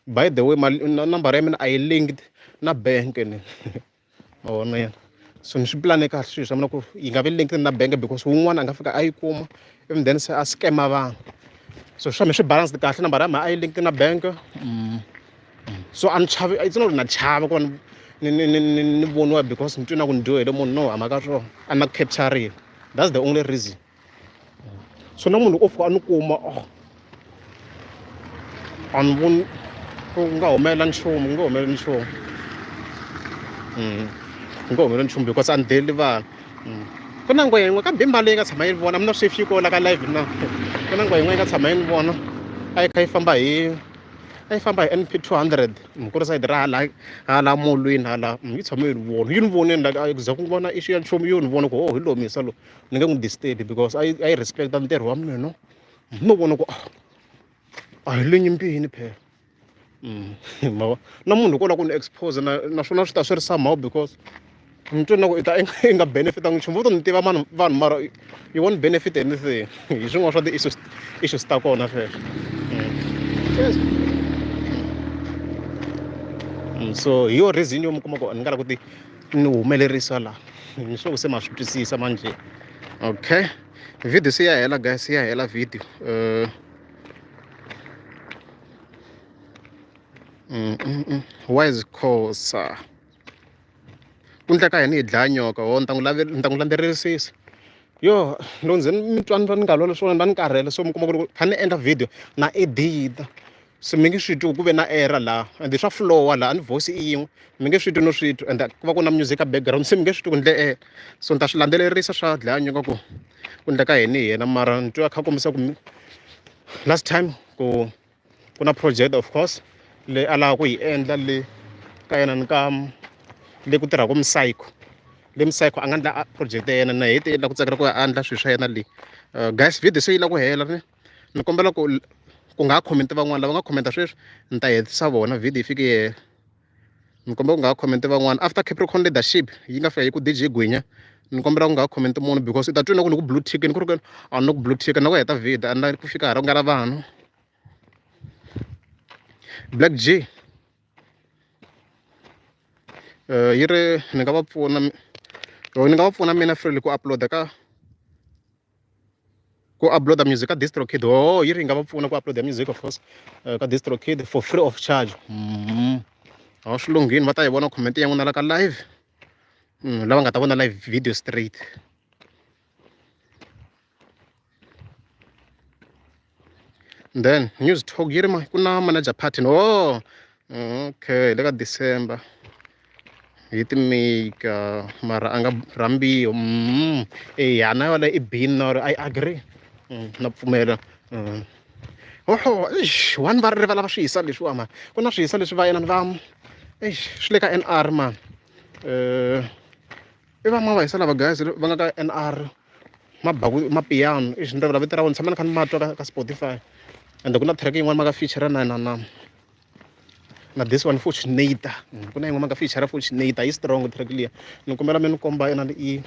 A: By the way mali nambara ya mina a yi linked na bank ni ma vona yena so ni swi pulane kahle swilo swa mina ku yi nga vi linked na bank because wun'wana a nga fika a yi kuma ivi then se a scam-a vanhu so swa mina swi balanced kahle nambara ya mina a yi linked na bank so a ni chavi it's not na chava ku va ni ni ni ni ni voniwa because ni twe na ku ni dyohele munhu no a mhaka swona a ni na ku capture-riwa that's the only reason. So na munhu loko o fika a ni kuma oh a ni voni ku nga humelela nchumu ku nga humeleli nchumu ku nga humeleli nchumu because a ni deleli vanhu ku na ngwehe yin'we kambe i mali leyi nga tshama yi ni vona a mi na sweswi yi kona ka live na ku na ngwehe yin'we yi nga tshama yi ni vona a yi kha yi famba hi a yi famba hi N_P 200 ku ri sayiti ra hala hala molweni hala yi tshame yi ni vona yi ni vonile like a ku za ku va na issue ya nchumu yo ni vona ku oh hi loyi muyisa loyi. Ni nge n'wi disturb because a yi a yi respect ntirho wa mina no no vona ku a hi le nyimpini phela ma vo na munhu loko o lava ku ni expose na naswona swi ta swi ri somehow because ni twe na ku i ta i nga benefit-angi nchumu vo to ni tiva mani vanhu mara you won't benefit anything hi swin'wana swa ti-issues issues ta kona sweswo so hi yo reason yo mi kuma ku ni nga la ku ti ni humelerisa la ni sure se ma swi twisisa manjhe okay video se ya hela guys ya hela video wise khosa ku ndleka yini hi dlaya nyoka ho ni ta n'wi ni ta n'wi landzelerisisa yo loko ndzi mi twa ni twa ni nga lwela swona ni va ni karhele so mi kuma ku loko kha ni endla video na edit se mi nge swi twi ku ve na error laha ende swa flowa laha a ni voice i yin'we mi nge swi twi no swi twa ende ku va ku na music ka background se mi nge swi twi ku ndle error so ni ta swi landzelerisa swa dlaya nyoka ku ku ndleka yini hi yena mara ni twa a kha a kombisa ku last time ku ku na project of course leyi a lavaka ku yi endla le ka yena ni ka le ku tirhaka Psycho le Psycho a nga endla project ya yena na hete la ku tsakela ku ya endla swilo swa yena le guys video se yi lava ku hela ne. Ni kombela ku ku nga ha comment van'wana lava nga comment sweswi ni ta hetisa vona video yi fike yi hela ni kombela ku nga ha comment van'wana after Capricorn leadership yi nga fika yi ku D_J Gwinya ni kombela ku nga ha comment munhu because i ta twa na ku ni ku blue tick ni ku ri kwini a ni ku blue tick na ku heta video a ni lavi ku fika hala ku nga na vanhu Black G yi ri ni nga va pfuna or ni nga va pfuna mina freely ku upload ka. Ku upload-a music ka DistroKid oh yi ri yi nga va pfuna ku upload-a music of course ka DistroKid for free of charge a swi lunghini va ta yi vona comment ya n'wina la ka live lava nga ta vona live video straight. Then news talk yi ri ma ku na manager party oh okay hi le ka December hi ti-maker mara a nga rhambiwi eya na yona i bin na I agree na pfumela oho eish one va rivala va swiyisa leswiwa mani ku na swiyisa leswi va inani va eish swi le ka N_R mani i va ma va hisa lava guys va nga ka N_R ma ba ku mapiano i ni rivala vito ra vona ni tshama ni kha ni ma twa ka ka Spotify ende ku na track yin'wana ma nga feature na na na na this one Fortunator ku na yin'wana ma nga feature Fortunator yi strong track liya ni kombela mi ni komba inani i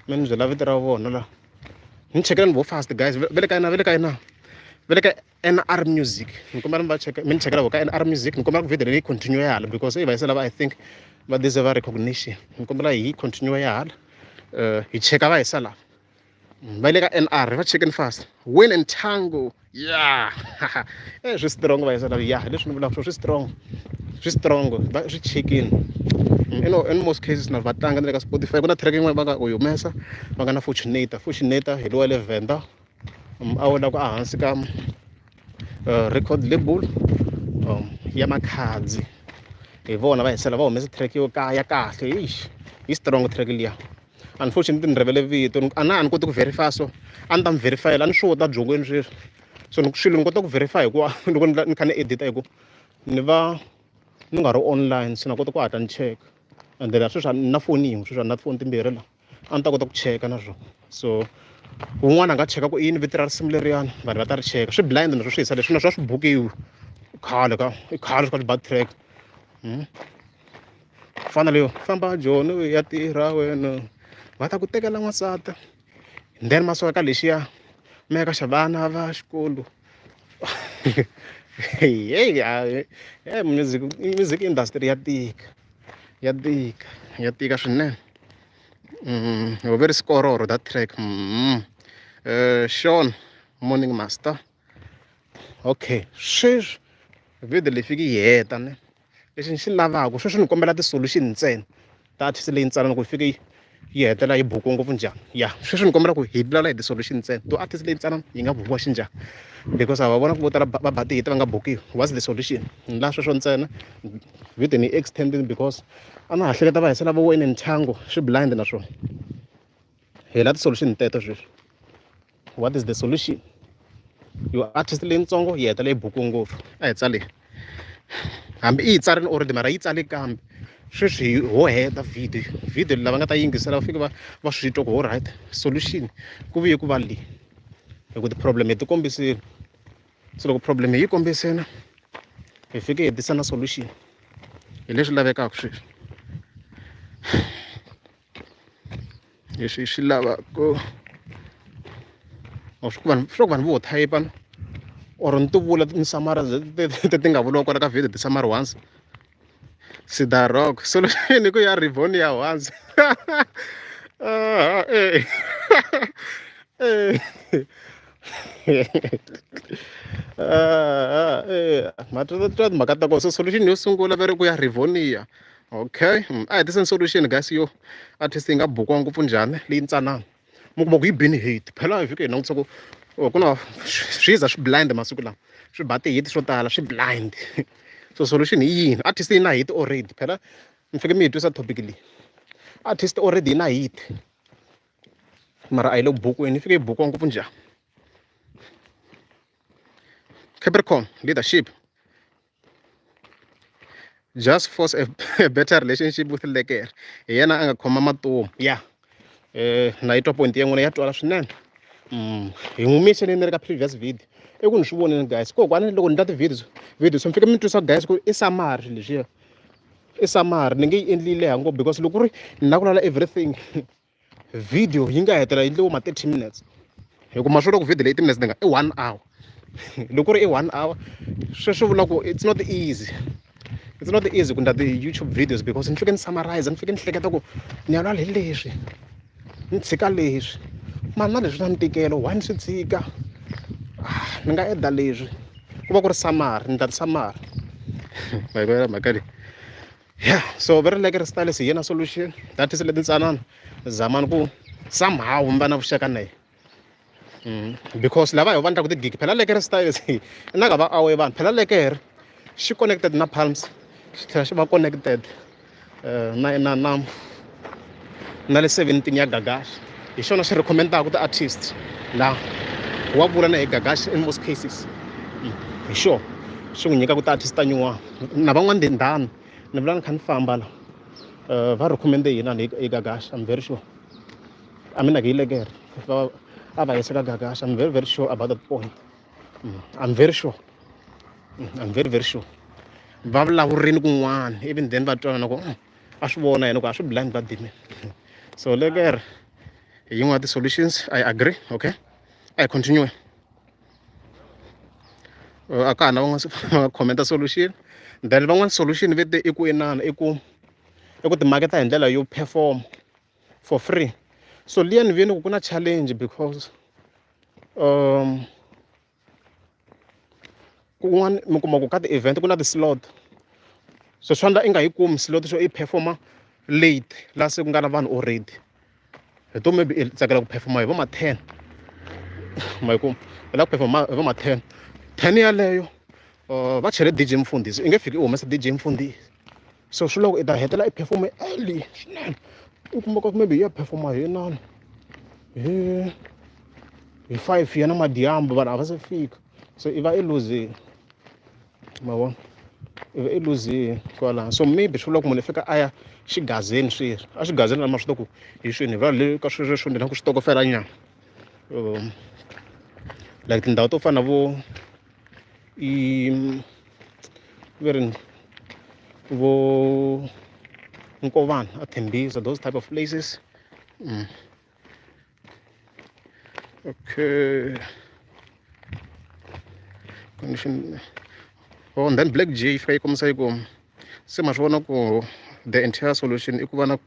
A: mi ni byela vito ra vona la ni chekela ni vo fast guys va le ka yena va le ka yena va le ka N_R music ni kombela mi va cheka mi ni chekela vo ka N_R music ni kombela ku video leyi continue ya hala because i va yisa lava I think va deserve recognition ni kombela hi continue ya hala hi cheka va hisa lava va le ka N_R va chekeni fast win and tango ya e swi strong va hisa lava ya hi leswi ni vulaka swona swi strong swi strong va swi chekini. In most cases na va tlanga na le ka Spotify ku na track yin'wana va nga u yi humesa va nga na Fortunator Fortunator hi lowa le Venda a welaka ehansi ka record label ya Makhadzi hi vona va hisela va humese track yo ka ya kahle eish yi strong track liya unfortunately ni rivele vito a na ha ni koti ku verify so a ni ta mi verify-ela a ni swo ta byongweni sweswi so ni swilo ni kota ku verify hikuva loko ni ni kha ni edit-a hi ku ni va ni nga ri online se na kota ku hatla ni cheka and then sweswi a ni na foni yin'we sweswi a ni na tifoni timbirhi la a ni ta kota ku cheka na swona so wun'wana a nga cheka ku i yini vito ra risimu leriyani vanhu va ta ri cheka swi blind na swo swi hisa leswi na swa swi bukiwi khale ka i khale swi kha swi ba track ku fana leyo famba joni ya tirha wena va ta ku tekela n'wansati then ma suka ka lexiya ma ya ka xa vana va xikolo heyi music music industry ya tika ya tika ya tika swinene ho ve ri skororo that track Sean morning master okay sweswi video leyi fiki yi heta ne lexi ni xi lavaka sweswi ni kombela ti-solution ntsena ta artist leyi ntsanana ku yi fike yi hetelela yi bukiwe ngopfu njhani ya sweswi ni kombela ku hi vulavula hi ti-solution ntsena to artist leyi ntsanana yi nga bukiwa xinjhani because ha va vona ku vo tala va ba ti-hit va nga bukiwi what's the solution ni lava sweswo ntsena video ni extending because a na ha hleketa va hisela vo Wayne Nthango swi blind na swona hi la ti-solution teto sweswi what is the solution yo artist leyitsongo yi hetelela yi bukiwe ngopfu a hi tsale hambi i yi tsarini already mara yi tsale kambe sweswi hi ho heta video video lava nga ta yingisela va fike va va swi twa ku all right solution ku vuye ku va leyi hi ku ti-problem hi ti kombisile se loko problem hi yi kombisile hi fike hi tisa na solution hi leswi lavekaka sweswi leswi hi swi lavaka or swa ku vanhu swa ku vanhu vo type or ni ti vula ni samara leti nga vuriwa kwala ka video ti samara once Sida Rock solution ku ya Rivonia once ah, eh. Eh. Ah, eh. Ma twa timhaka ta kona so solution yo sungula va ri ku ya Rivonia okay a hi tiseni solution guys yo artist yi nga bukiwa ngopfu njhani leyi ntsanana mi kuma ku yi bini hit phela hi fike hi langutisa ku oh, ku na swi za swi blind masiku lawa swi ba ti-hit swo tala swi blind so solution hi yini artist yi na hit already phela mi fike mi yi twisa topic leyi artist already yi na hit mara a yi le ku bukweni yi fike yi bukiwa ngopfu njhani Capricorn leadership just force a, a better relationship with lekere hi yena a nga khoma matomu ya na yi twa point ya n'wina ya twala swinene hi n'wi mention ni ri ka previous video i ku ni swi vonile guys kokwani loko ni ndla ti-videos videos mi fike mi twisa guys ku i samari swilo leswiya i samari ni nge yi endli yi leha ngopfu because loko ku ri ni la ku lala everything video yi nga hetelela yi endliwe ma 30 minutes hi ku ma swi vula ku video leyi ti minutes ti nga i one hour loko ku ri i one hour sweswo vula ku it's not easy it's not easy ku endla ti-youtube videos because ni fike ni summarize ni fike ni hleketa ku ni ya lwa hi leswi ni tshika leswi mara na leswi na ntikelo why ni swi tshika ah, ni nga eda leswi ku va ku ri summary ni ta ti-summary ma yi vona mhaka leyi ya so va ri like ri style hi yena solution that is leti ntsanana zamani ku somehow mi va na vuxaka na yena because lava hi va endlaka ti-gig phela leke ri style na ka va awe vanhu phela lekere xi connected na palms xi tlhela xi va connected na na na na le 17 ya gagash hi xona xi recommendaka ti-artist la wa vula na hi gagash in most cases hi xona xi n'wi nyikaka ti-artist ta nyuwana na van'wana ndhani ni vula ni kha ni famba la va recommend yina hi gagash I'm very sure I mean like hi lekere va a va yisa ka gagash I'm very very sure about that point I'm very sure I'm very very sure va vulavurini kun'wana even then va twana ku a swi vona yena ku a swi blind va dime so lekere hi yin'wana ya ti-solutions I agree okay I continue a ka ha na van'wana va nga comment solution then van'wana solution ve te i ku inana i ku i ku timaketa hi ndlela yo perform for free so liya ni vuyeni ku ku na challenge because kun'wana mi kuma ku ka ti-event ku na ti-slot so swi endla i nga yi kumi slot xo i perform-a. late laha se ku nga na vanhu already hi to maybe i tsakela ku perform-a hi vo ma 10 ma yi kuma i lava ku perform-a hi vo ma 10 10 yaleyo va chele D_J Mfundhisi i nge fiki i humesa D_J Mfundhisi so swi loko i ta hetelela i perform-e early swinene u kuma ku maybe yi ya perform-a hi inani hi 5 ya namadyambu vanhu a va se fika so i va i luzile ma vona i va i luzile kwalano so maybe swi vula ku munhu i fika a ya xigazeni sweswi a xigazeni lama swi tiva ku hi swini hi vula le ka sweswo swo ndlela ku xitokofela nyana like tindhawu to fana na vo i ve ri vo Nkovana a Tembisa those type of places okay condition oh and then Black J yi fika yi kombisa yi ku se ma swi vona ku the entire solution i ku va na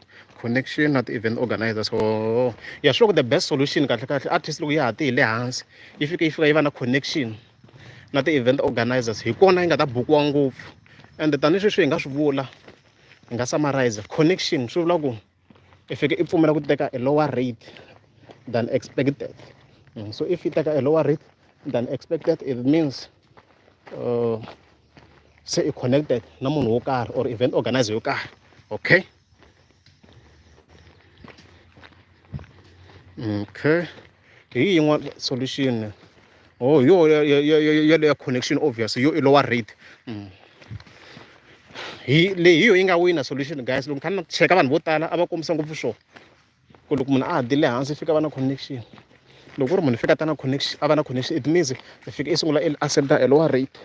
A: connection na ti-event organizers so ya swi ku the best solution kahle kahle artist loko ya ha ti hi le hansi yi fika yi fika yi va na connection na ti-event organizers hi kona yi nga ta bukiwa ngopfu ende tanihi sweswi hi nga swi vula hi nga summarize connection swi vula ku i fike i pfumela ku teka a lower rate than expected so if i teka a lower rate than expected it means se i connected na munhu wo karhi or event organizer yo karhi okay okay hi yin'wana solution oh yo yaleyo ya connection obvious yo i lower rate hi leyi hi yo yi nga wina solution guys loko ni kha ni cheka vanhu vo tala a va kombisa ngopfu swona ku loko munhu a ha dile hansi fika va na connection loko ku ri munhu fika ta na connection a va na connection it means i fika i sungula i accept-a a lower rate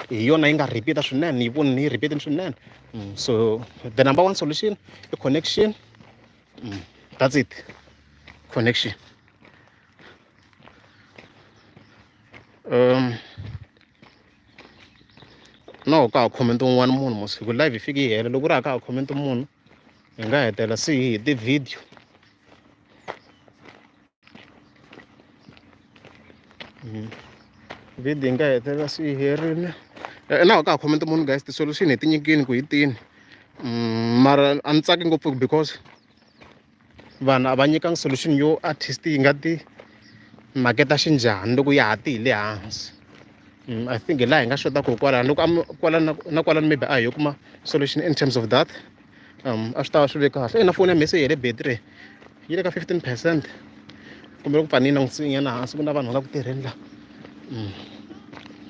A: hi yona yi nga repeat-a swinene ni yi voni ni yi repeat-ini swinene so the number one solution i connection that's it connection no ka ha comment un'wana munhu mos hi ku live yi fike yi hela loko ku ri a ka ha comment munhu hi nga hetelela se hi hete video video yi nga hetelela se yi herile na ka ha comment munhu guys ti-solution hi ti nyikini ku hi tini mara a ni tsaki ngopfu because vanhu a va nyikangi solution yo artist yi nga ti maketa xinjhani loko ya ha ti hi le hansi I think hi laha hi nga xota koho kwalano loko kwala na kwalano maybe a hi yo kuma solution in terms of that a swi ta va swi ve kahle ina foni ya mehe se yi hele battery yi le ka 15 percent kumbe loko pfa ni yi langutise hansi ku na vanhu va nga ku tirheni la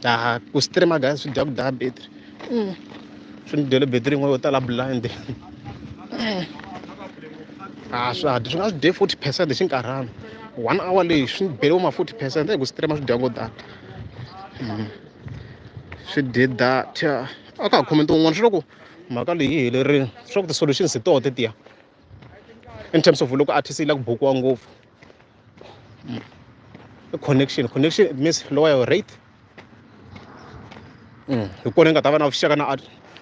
A: a ku stream guys swi dya ku daya battery swi ni dyele battery yin'wana yo tala blind a swa ha dyi swi nga swi dye 40 percent hi xinkarhana one hour leyi swi ni bele vo ma 40 percent ku stream swi dya ngo data swi dye data a ka ha comment un'wana swi loko mhaka leyi yi helerile swa ku ti-solutions hi toho tetiya in terms of loko artist yi lava ku bukiwa ngopfu i connection connection it means lower your rate hi kona yi nga ta va na vuxaka na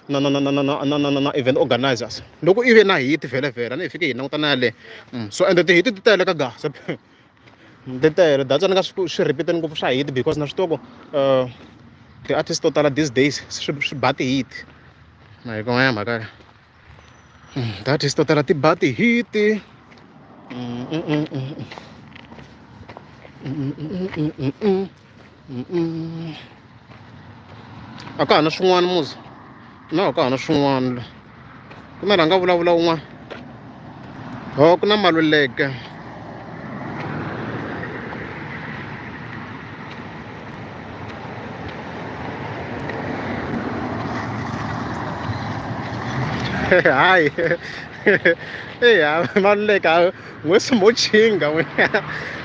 A: na na na na na na na na na event organizers loko i ve na hit vhele vhele a ni hi fike hi languta na yaleyo so ende ti-hit ti tele ka Gaza ti tele that's why ni nga swi swi repeat-eni ngopfu swa hit because na swi tiva ku ti-artist to tala these days swi swi ba ti-hit ma yi kuma mhaka leyi ti-artist to tala ti ba ti-hit a ka ha na swin'wana muzi na a ka ha na swin'wana ku na la nga vulavula un'wana ho ku na Maluleke hayi eya Maluleke n'we swi mo chinga n'wina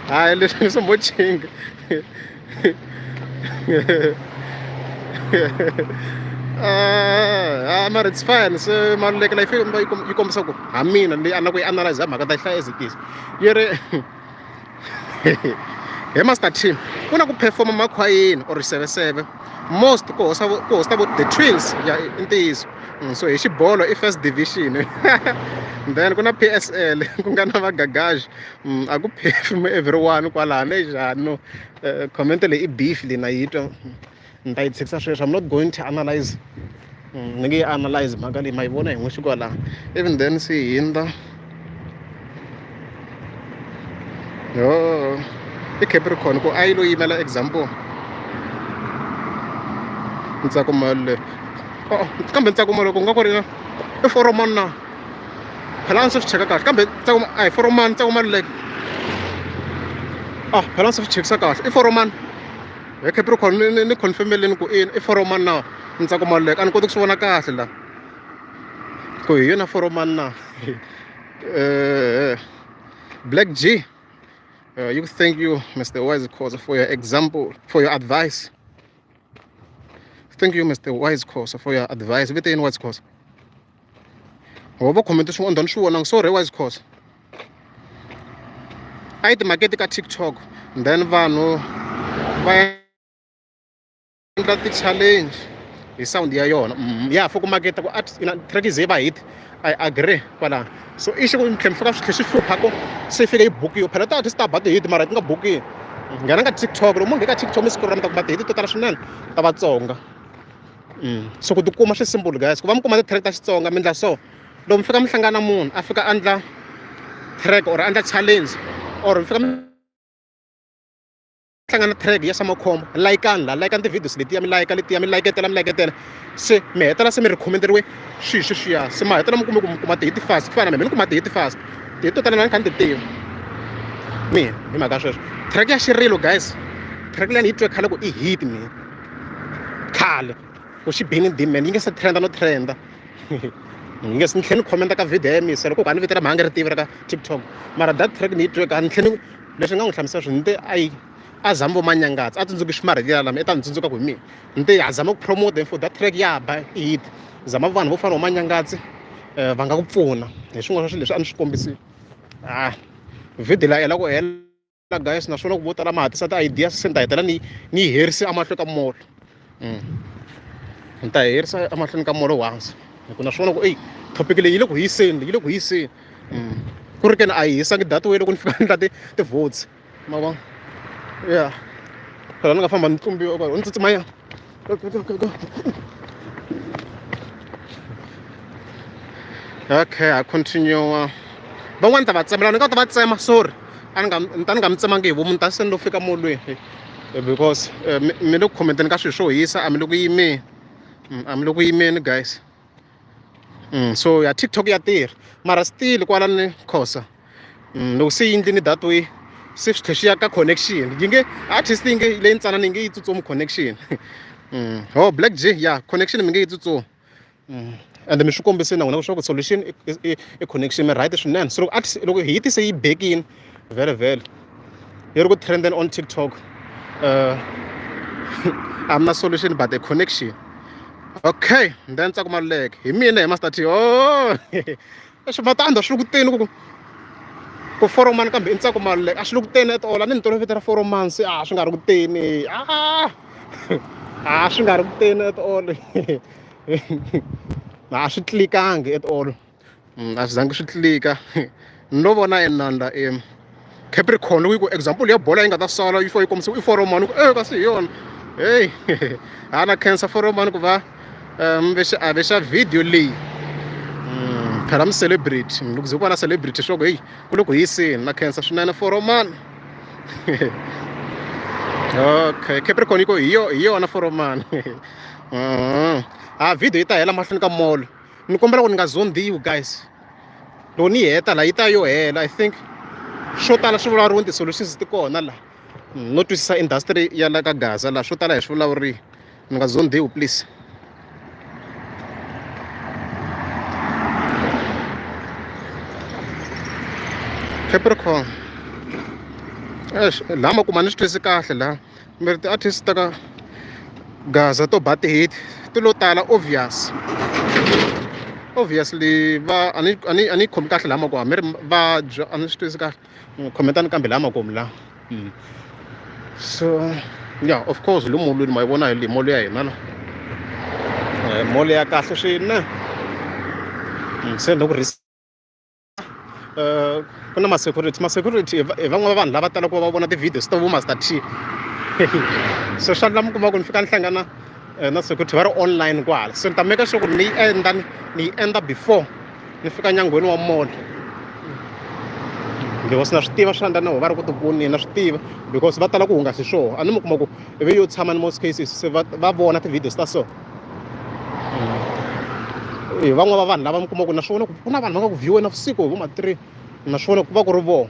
A: hayi leswi swi mo chinga ah mara it's fine se Maluleke la yi fike yi kombisa ku ha mina leyi a na ku yi analyze mhaka ta yi hlaya as it is yi ri he master team ku na ku perform makhwayeni or xiseveseve most ku hosta ku hosta vo the twins ya i ntiyiso so hi xibolo i first division then ku na P_S_L ku nga na vagagaji a ku perform everyone kwalano njhani no comment leyi i beef leyi na yi twa ni ta yi tshikisa sweswi I'm not going to analyze Ni nge yi analyze mhaka leyi ma yi vona hi n'wexe kwalaho even then se hi hundza yo i Capricorn ku a yi lo yimela example Ntsako Maluleke oh kambe Ntsako Maluleke ku nga ku ri i foromani na phela a ndzi swi cheka kahle kambe Ntsako a hi foromani Ntsako Maluleke ah phela a ndzi swi chekisa kahle i foromani he Capricorn ni confirm-eleni ku ina i foromani na Ntsako Maluleke a ni koti ku swi vona kahle la ku hi yona foromani na Black G you thank you Mr Wise Khoza for your example for your advice thank you Mr Wise Khoza for your advice vito yini Wise Khoza ho va comment swin'wana ndani swi vonanga sorry Wise Khoza a yi timakete ka TikTok then vanhu va endla ti-challenge hi sound ya yona ya for ku maketa ku art ina track yi ze yi va hit I agree kwalano so i xi ku mi tlhela mi fika swi tlhela swi hlupha ku se yi fika yi bukiwa phela ti-artist ta ba ti-hit mara ti nga bukiwi nghena ka TikTok loko mo nghena ka TikTok mi scroll mi ta kuma ti-hit to tala swinene ta Vatsonga so ku tikuma swi simple guys ku va mi kuma ti-track ta Xitsonga mi endla so loko mi fika mi hlangana na munhu a fika a endla track or a endla challenge or mi fika mi hlangana track ya Samakhombo layikani la layikani ti-videos letiya mi layika letiya mi layiketela mi layiketela se mi hetela se mi recommend-eriwe swilo sweswiya se ma hetela mi kume ku mi kuma ti-hit fast ku fana na mina ni kuma ti-hit fast ti-hit to tala na ni kha ni ti tiva mina hi mhaka ya sweswo track ya xirilo guys track leyi ni yi twe khale ku i hit mina khale ku xi bini demand yi nge se trenda no trenda ni nge se ni tlhela ni comment ka video ya misa loko a ni vito ra mhanga ri tivi ra ka TikTok mara that track ni yi twe ka ni tlhela ni leswi nga n'wi hlamusela swona ni te a yi a zama vo manyangatsa a tsundzuki ximarheti ya lama i ta ni tsundzuka ku hi mina ni te a zama ku promote for that track ya ba i hit zama vanhu vo fana vo manyangatsi va nga ku pfuna hi swin'wana swa swilo leswi a ni swi kombisile ah video la yela ku hela guys naswona ku vo tala ma hatlisa ti-ideas se ni ta hetelela ni ni yi herise emahlweni ka molo ni ta herisa emahlweni ka molo once hi ku naswona ku eyi topic leyi yi le ku hiseni yi le ku hiseni ku ri ke ni a yi hisangi that way loko ni fika ni endla ti-votes ma vona ya phela ni nga famba ni tlumbiwa kwala ni tsutsuma ya go go go go okay a continue van'wani ta va tsemela ni nga ta va tsema sorry a ni nga ni ta ni nga mi tsemangi hi vomu ni ta se ni lo fika molweni because mi le ku khomenteni ka swilo swo hisa a mi le ku yimeni a mi le ku yimeni guys so ya TikTok ya tirha mara still kwala ni Khosa loko se yi endlini that way se swi tlhela swi ya ka connection yi nge artist yi nge leyi ntsanana yi nge yi tsutsumi connection ho Black G ya connection mi nge yi tsutsumi ende mi swi kombisile na n'wina leswaku solution i connection mi right swinene so loko artist loko hit se yi bekini vhele vhele yi ri ku trendeni on TikTok a mi na solution but a connection okay then Ntsako Maluleke hi mina hi Master T oh swimatanda swi le ku teni ku ku foromani kambe i Ntsako Maluleke a swi le ku teni at all a ni ni tolovete ra foromani se a swi nga ri ku teni a a swi nga ri ku teni at all a swi tlikangi at all a swi zangi swi tlika ni lo vona enanda Capricorn loko yi ku example ya bolo yi nga ta sala yi fika yi kombisa i foromani ku e kasi hi yona heyi ha na khensa foromani ku va mi xiave xa video leyi phela mi celebrity loko ze ku va na celebrity swa ku heyi ku le ku hiseni na khensa swinene foromani okay Capricorn yi ku hi yo hi yona foromani ha video yi ta hela mahlweni ka mall ni kombela ku ni nga zondiwi guys loko ni heta la yi ta yo hela i think swo tala swi vulavuriwini ti-solutions ti kona la no twisisa industry ya la ka Gaza la swo tala hi swi vulavurile ni nga zondiwi please Capricorn eish la ma kuma ni swi twisi kahle la mi ri ti-artist ta ka Gaza to ba ti-hit ti lo tala obvious obviously va a ni a ni a ni khomi kahle laha makumu mi ri va bya a ni swi twisi kahle khomentani kambe laha makumu la so yeah of course le molweni ma yi vona hi le mall ya hina la mall ya kahle swinene se loko ku na ma-security ma-security hi van'wana va vanhu lava talaka va vona ti-videos ta vo Master T so swa endla mi kuma ku ni fika ni hlangana Na security va ri online kwala, se ni ta make sure ku ni yi endla ni yi endla before ni fika nyangweni wa mall, because na swi tiva swi endla na vona va ri ku ti voneni. Na swi tiva because va tala ku hungasa hi swona. A ni mi kuma ku ivi yo tshama ni most cases se va vona ti-videos ta so hi van'wana va vanhu lava mi kuma ku na swona ku na vanhu va nga ku view navusiku hi vo ma 3, naswona ku va ku ri vona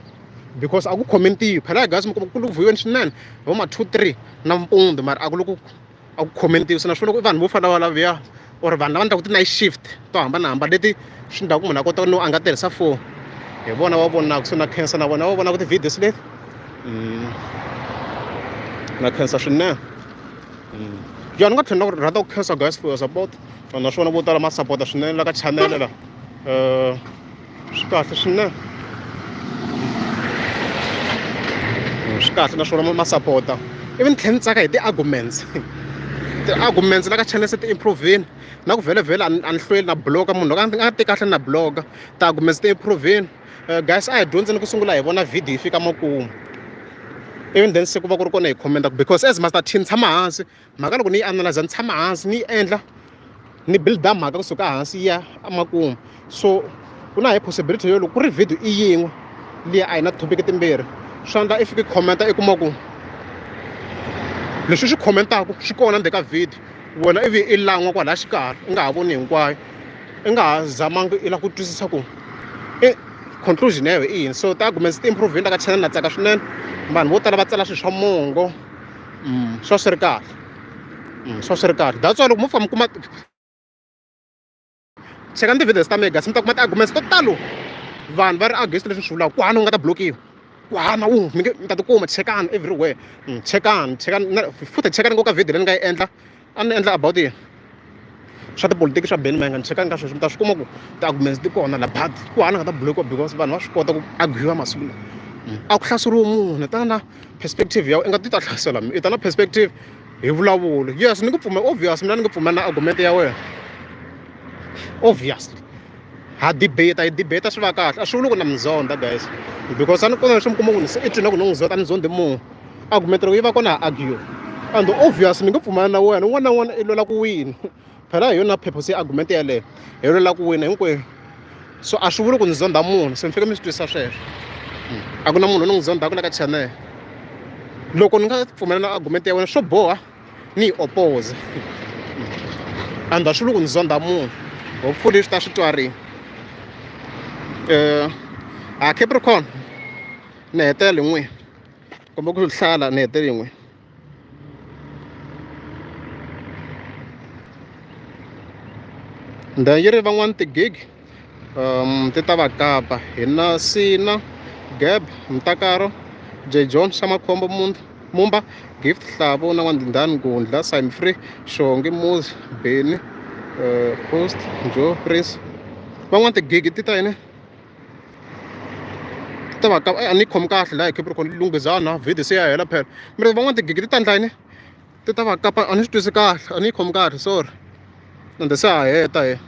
A: because a ku commentiwi phela. Guys, mi kuma ku ku view swinene hi vo ma 2 3 nampundzu, mara a ku loko a ku commentiwi. Se naswona ku i vanhu vo fana na lavaviya or vanhu lava endlaku ti-night shift to hambanahambana leti swi endlaku munhu a kota no a nga tirhisa foni, hi vona va vonaka. So na khensa na vona va vonaka ti-videos leti. Na khensa swinene. Ya, ni nga tlhela ku rhandza ku khensa guys for your support, naswona vo tala ma sapota swinene la ka channel la. Swi kahle swinene, swi kahle naswona ma sapota. Ivi ni tlhela ni tsaka hi ti-arguments, ti-arguments la ka channel se ti improve-ini na ku vhele vhele a ni hlweli na block-a munhu loko a nga ti kahle na block-a. Ti-arguments ti improve-ini. Guys, a hi dyondzeni ku sungula hi vona video yi fika makumu, even then se ku va ku ri kona hi commenta, because as Master T ni tshama hansi mhaka loko ni yi analyza, ni tshama hansi ni yi endla, ni builda mhaka kusuka hansi yi ya emakumu. So ku na hi possibility yo loko ku ri video i yin'we liya a yi na topic timbirhi, swi endla i fika i commenta i kuma ku leswi swi commentaka swi kona ndzeni ka video, wena ivi i lan'wa kwalaya xikarhi, i nga ha voni hinkwayo, i nga ha zamangi i lava ku twisisa ku i conclusion ya yona i yini. So ti-arguments ti improve la ka channel, na tsaka swinene. Vanhu vo tala va tsala swilo swa mongo. Swa swi ri kahle, swa swi ri kahle. That's why loko mo fika mi kuma chekani ti-videos ta mega, mi ta kuma ti-arguments to talo, vanhu va ri against leswi swi vulaka ku hana u nga ta blockiwa ku hana u mi nge mi ta tikuma. Chekani everywhere. Chekani, chekani futhi, chekani ngopfu ka video leyi ni nga yi endla, a ni endla about yini swa tipolotiki swa Benny Mayengani. Chekani ka sweswi, mi ta swi kuma ku ti-arguments ti kona la, but ku hana nga ta blockiwa because vanhu va swi kota ku argue masiku lawa. A ku hlaseriwi munhu, tana na perspective ya i nga ti ta hlasela i ta na perspective hi vulavula. Yes, ni ku pfumela, obvious, mina ni nge pfumela na argument ya wena. Obviously ha debate, hi debate swi va kahle. A swi vuli ku na mi zonda guys, because a ni kona leswi mi kuma ku ni se i twina ku ni n'wi zonda, a ni zondi munhu. Argument loko yi va kona ha argue, and obvious ni nge pfumela na wena. Un'wana na un'wana i lwela ku wina phela, hi yona purpose ya argument yeleyo, hi lwela ku wina hinkwenu. So a swi vuli ku ni zonda munhu, se mi fike mi swi twisisa sweswo. A ku na munhu loyi ni n'wi zondaka la ka channel. Loko ni nga pfumela na argument ya wena, swo boha ni yi oppose, and a swi vuli ku ni zonda munhu. Hopefully swi ta swi twarini. A Capricorn, ni hetela hi n'wina kumbe ku hlala ni hetele hi n'wina. Then yi ri van'wani ti-gig ti ta va kapa hi na Sina Gab Mtakaro J John Xamakhombo Mumba Gift Hlavo na N'wandindani Gundla Simon Free Xongi Muzi Benny, Post Joe Prince. Van'wani ti-gig ti ta yini, ti ta va kapa. A ni yi khomi kahle laha hi Capricorn, lunghizana video se ya hela phela. Mi ri van'wani ti-gig ti ta endla yini, ti ta va kapa. A ni swi twisi kahle, a ni yi khomi kahle, sorry. Ende se ha heta, he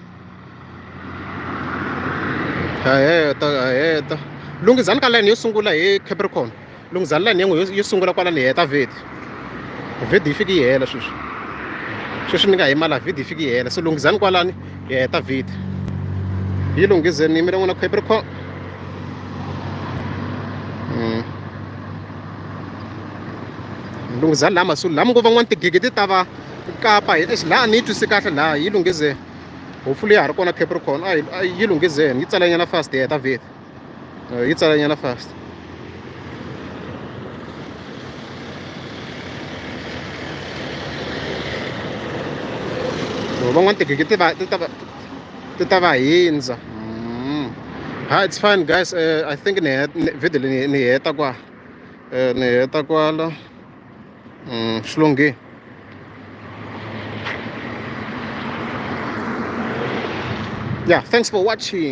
A: ha heta, ha heta. Lunghizani ka line yo sungula hi Capricorn, lunghizani line yin'we yo sungula kwala, ni heta video. Video yi fiki yi hela sweswi, sweswi ni nga yima laha, video yi fiki yi hela. Se lunghizani kwalani, hi heta video. Yi lunghizeni, yimele n'wina Capricorn. Lunghizani laha masulu laha mi ngo van'wani tigigi ti ta va kapa hi laha, ni yi twisi kahle laha. Yi lunghizeni, hopefully ya ha ri kona Capricorn. A yi lunghizeni, yi tsalanyana fast, hi heta video. Yi tsalanyana fast. Van'wani tigigi ti va ti ta va ti ta va hindza. Ha, it's fine guys. I think ni video ni heta kwa, ni heta kwala. Swi lunghile. Yeah, thanks for watching.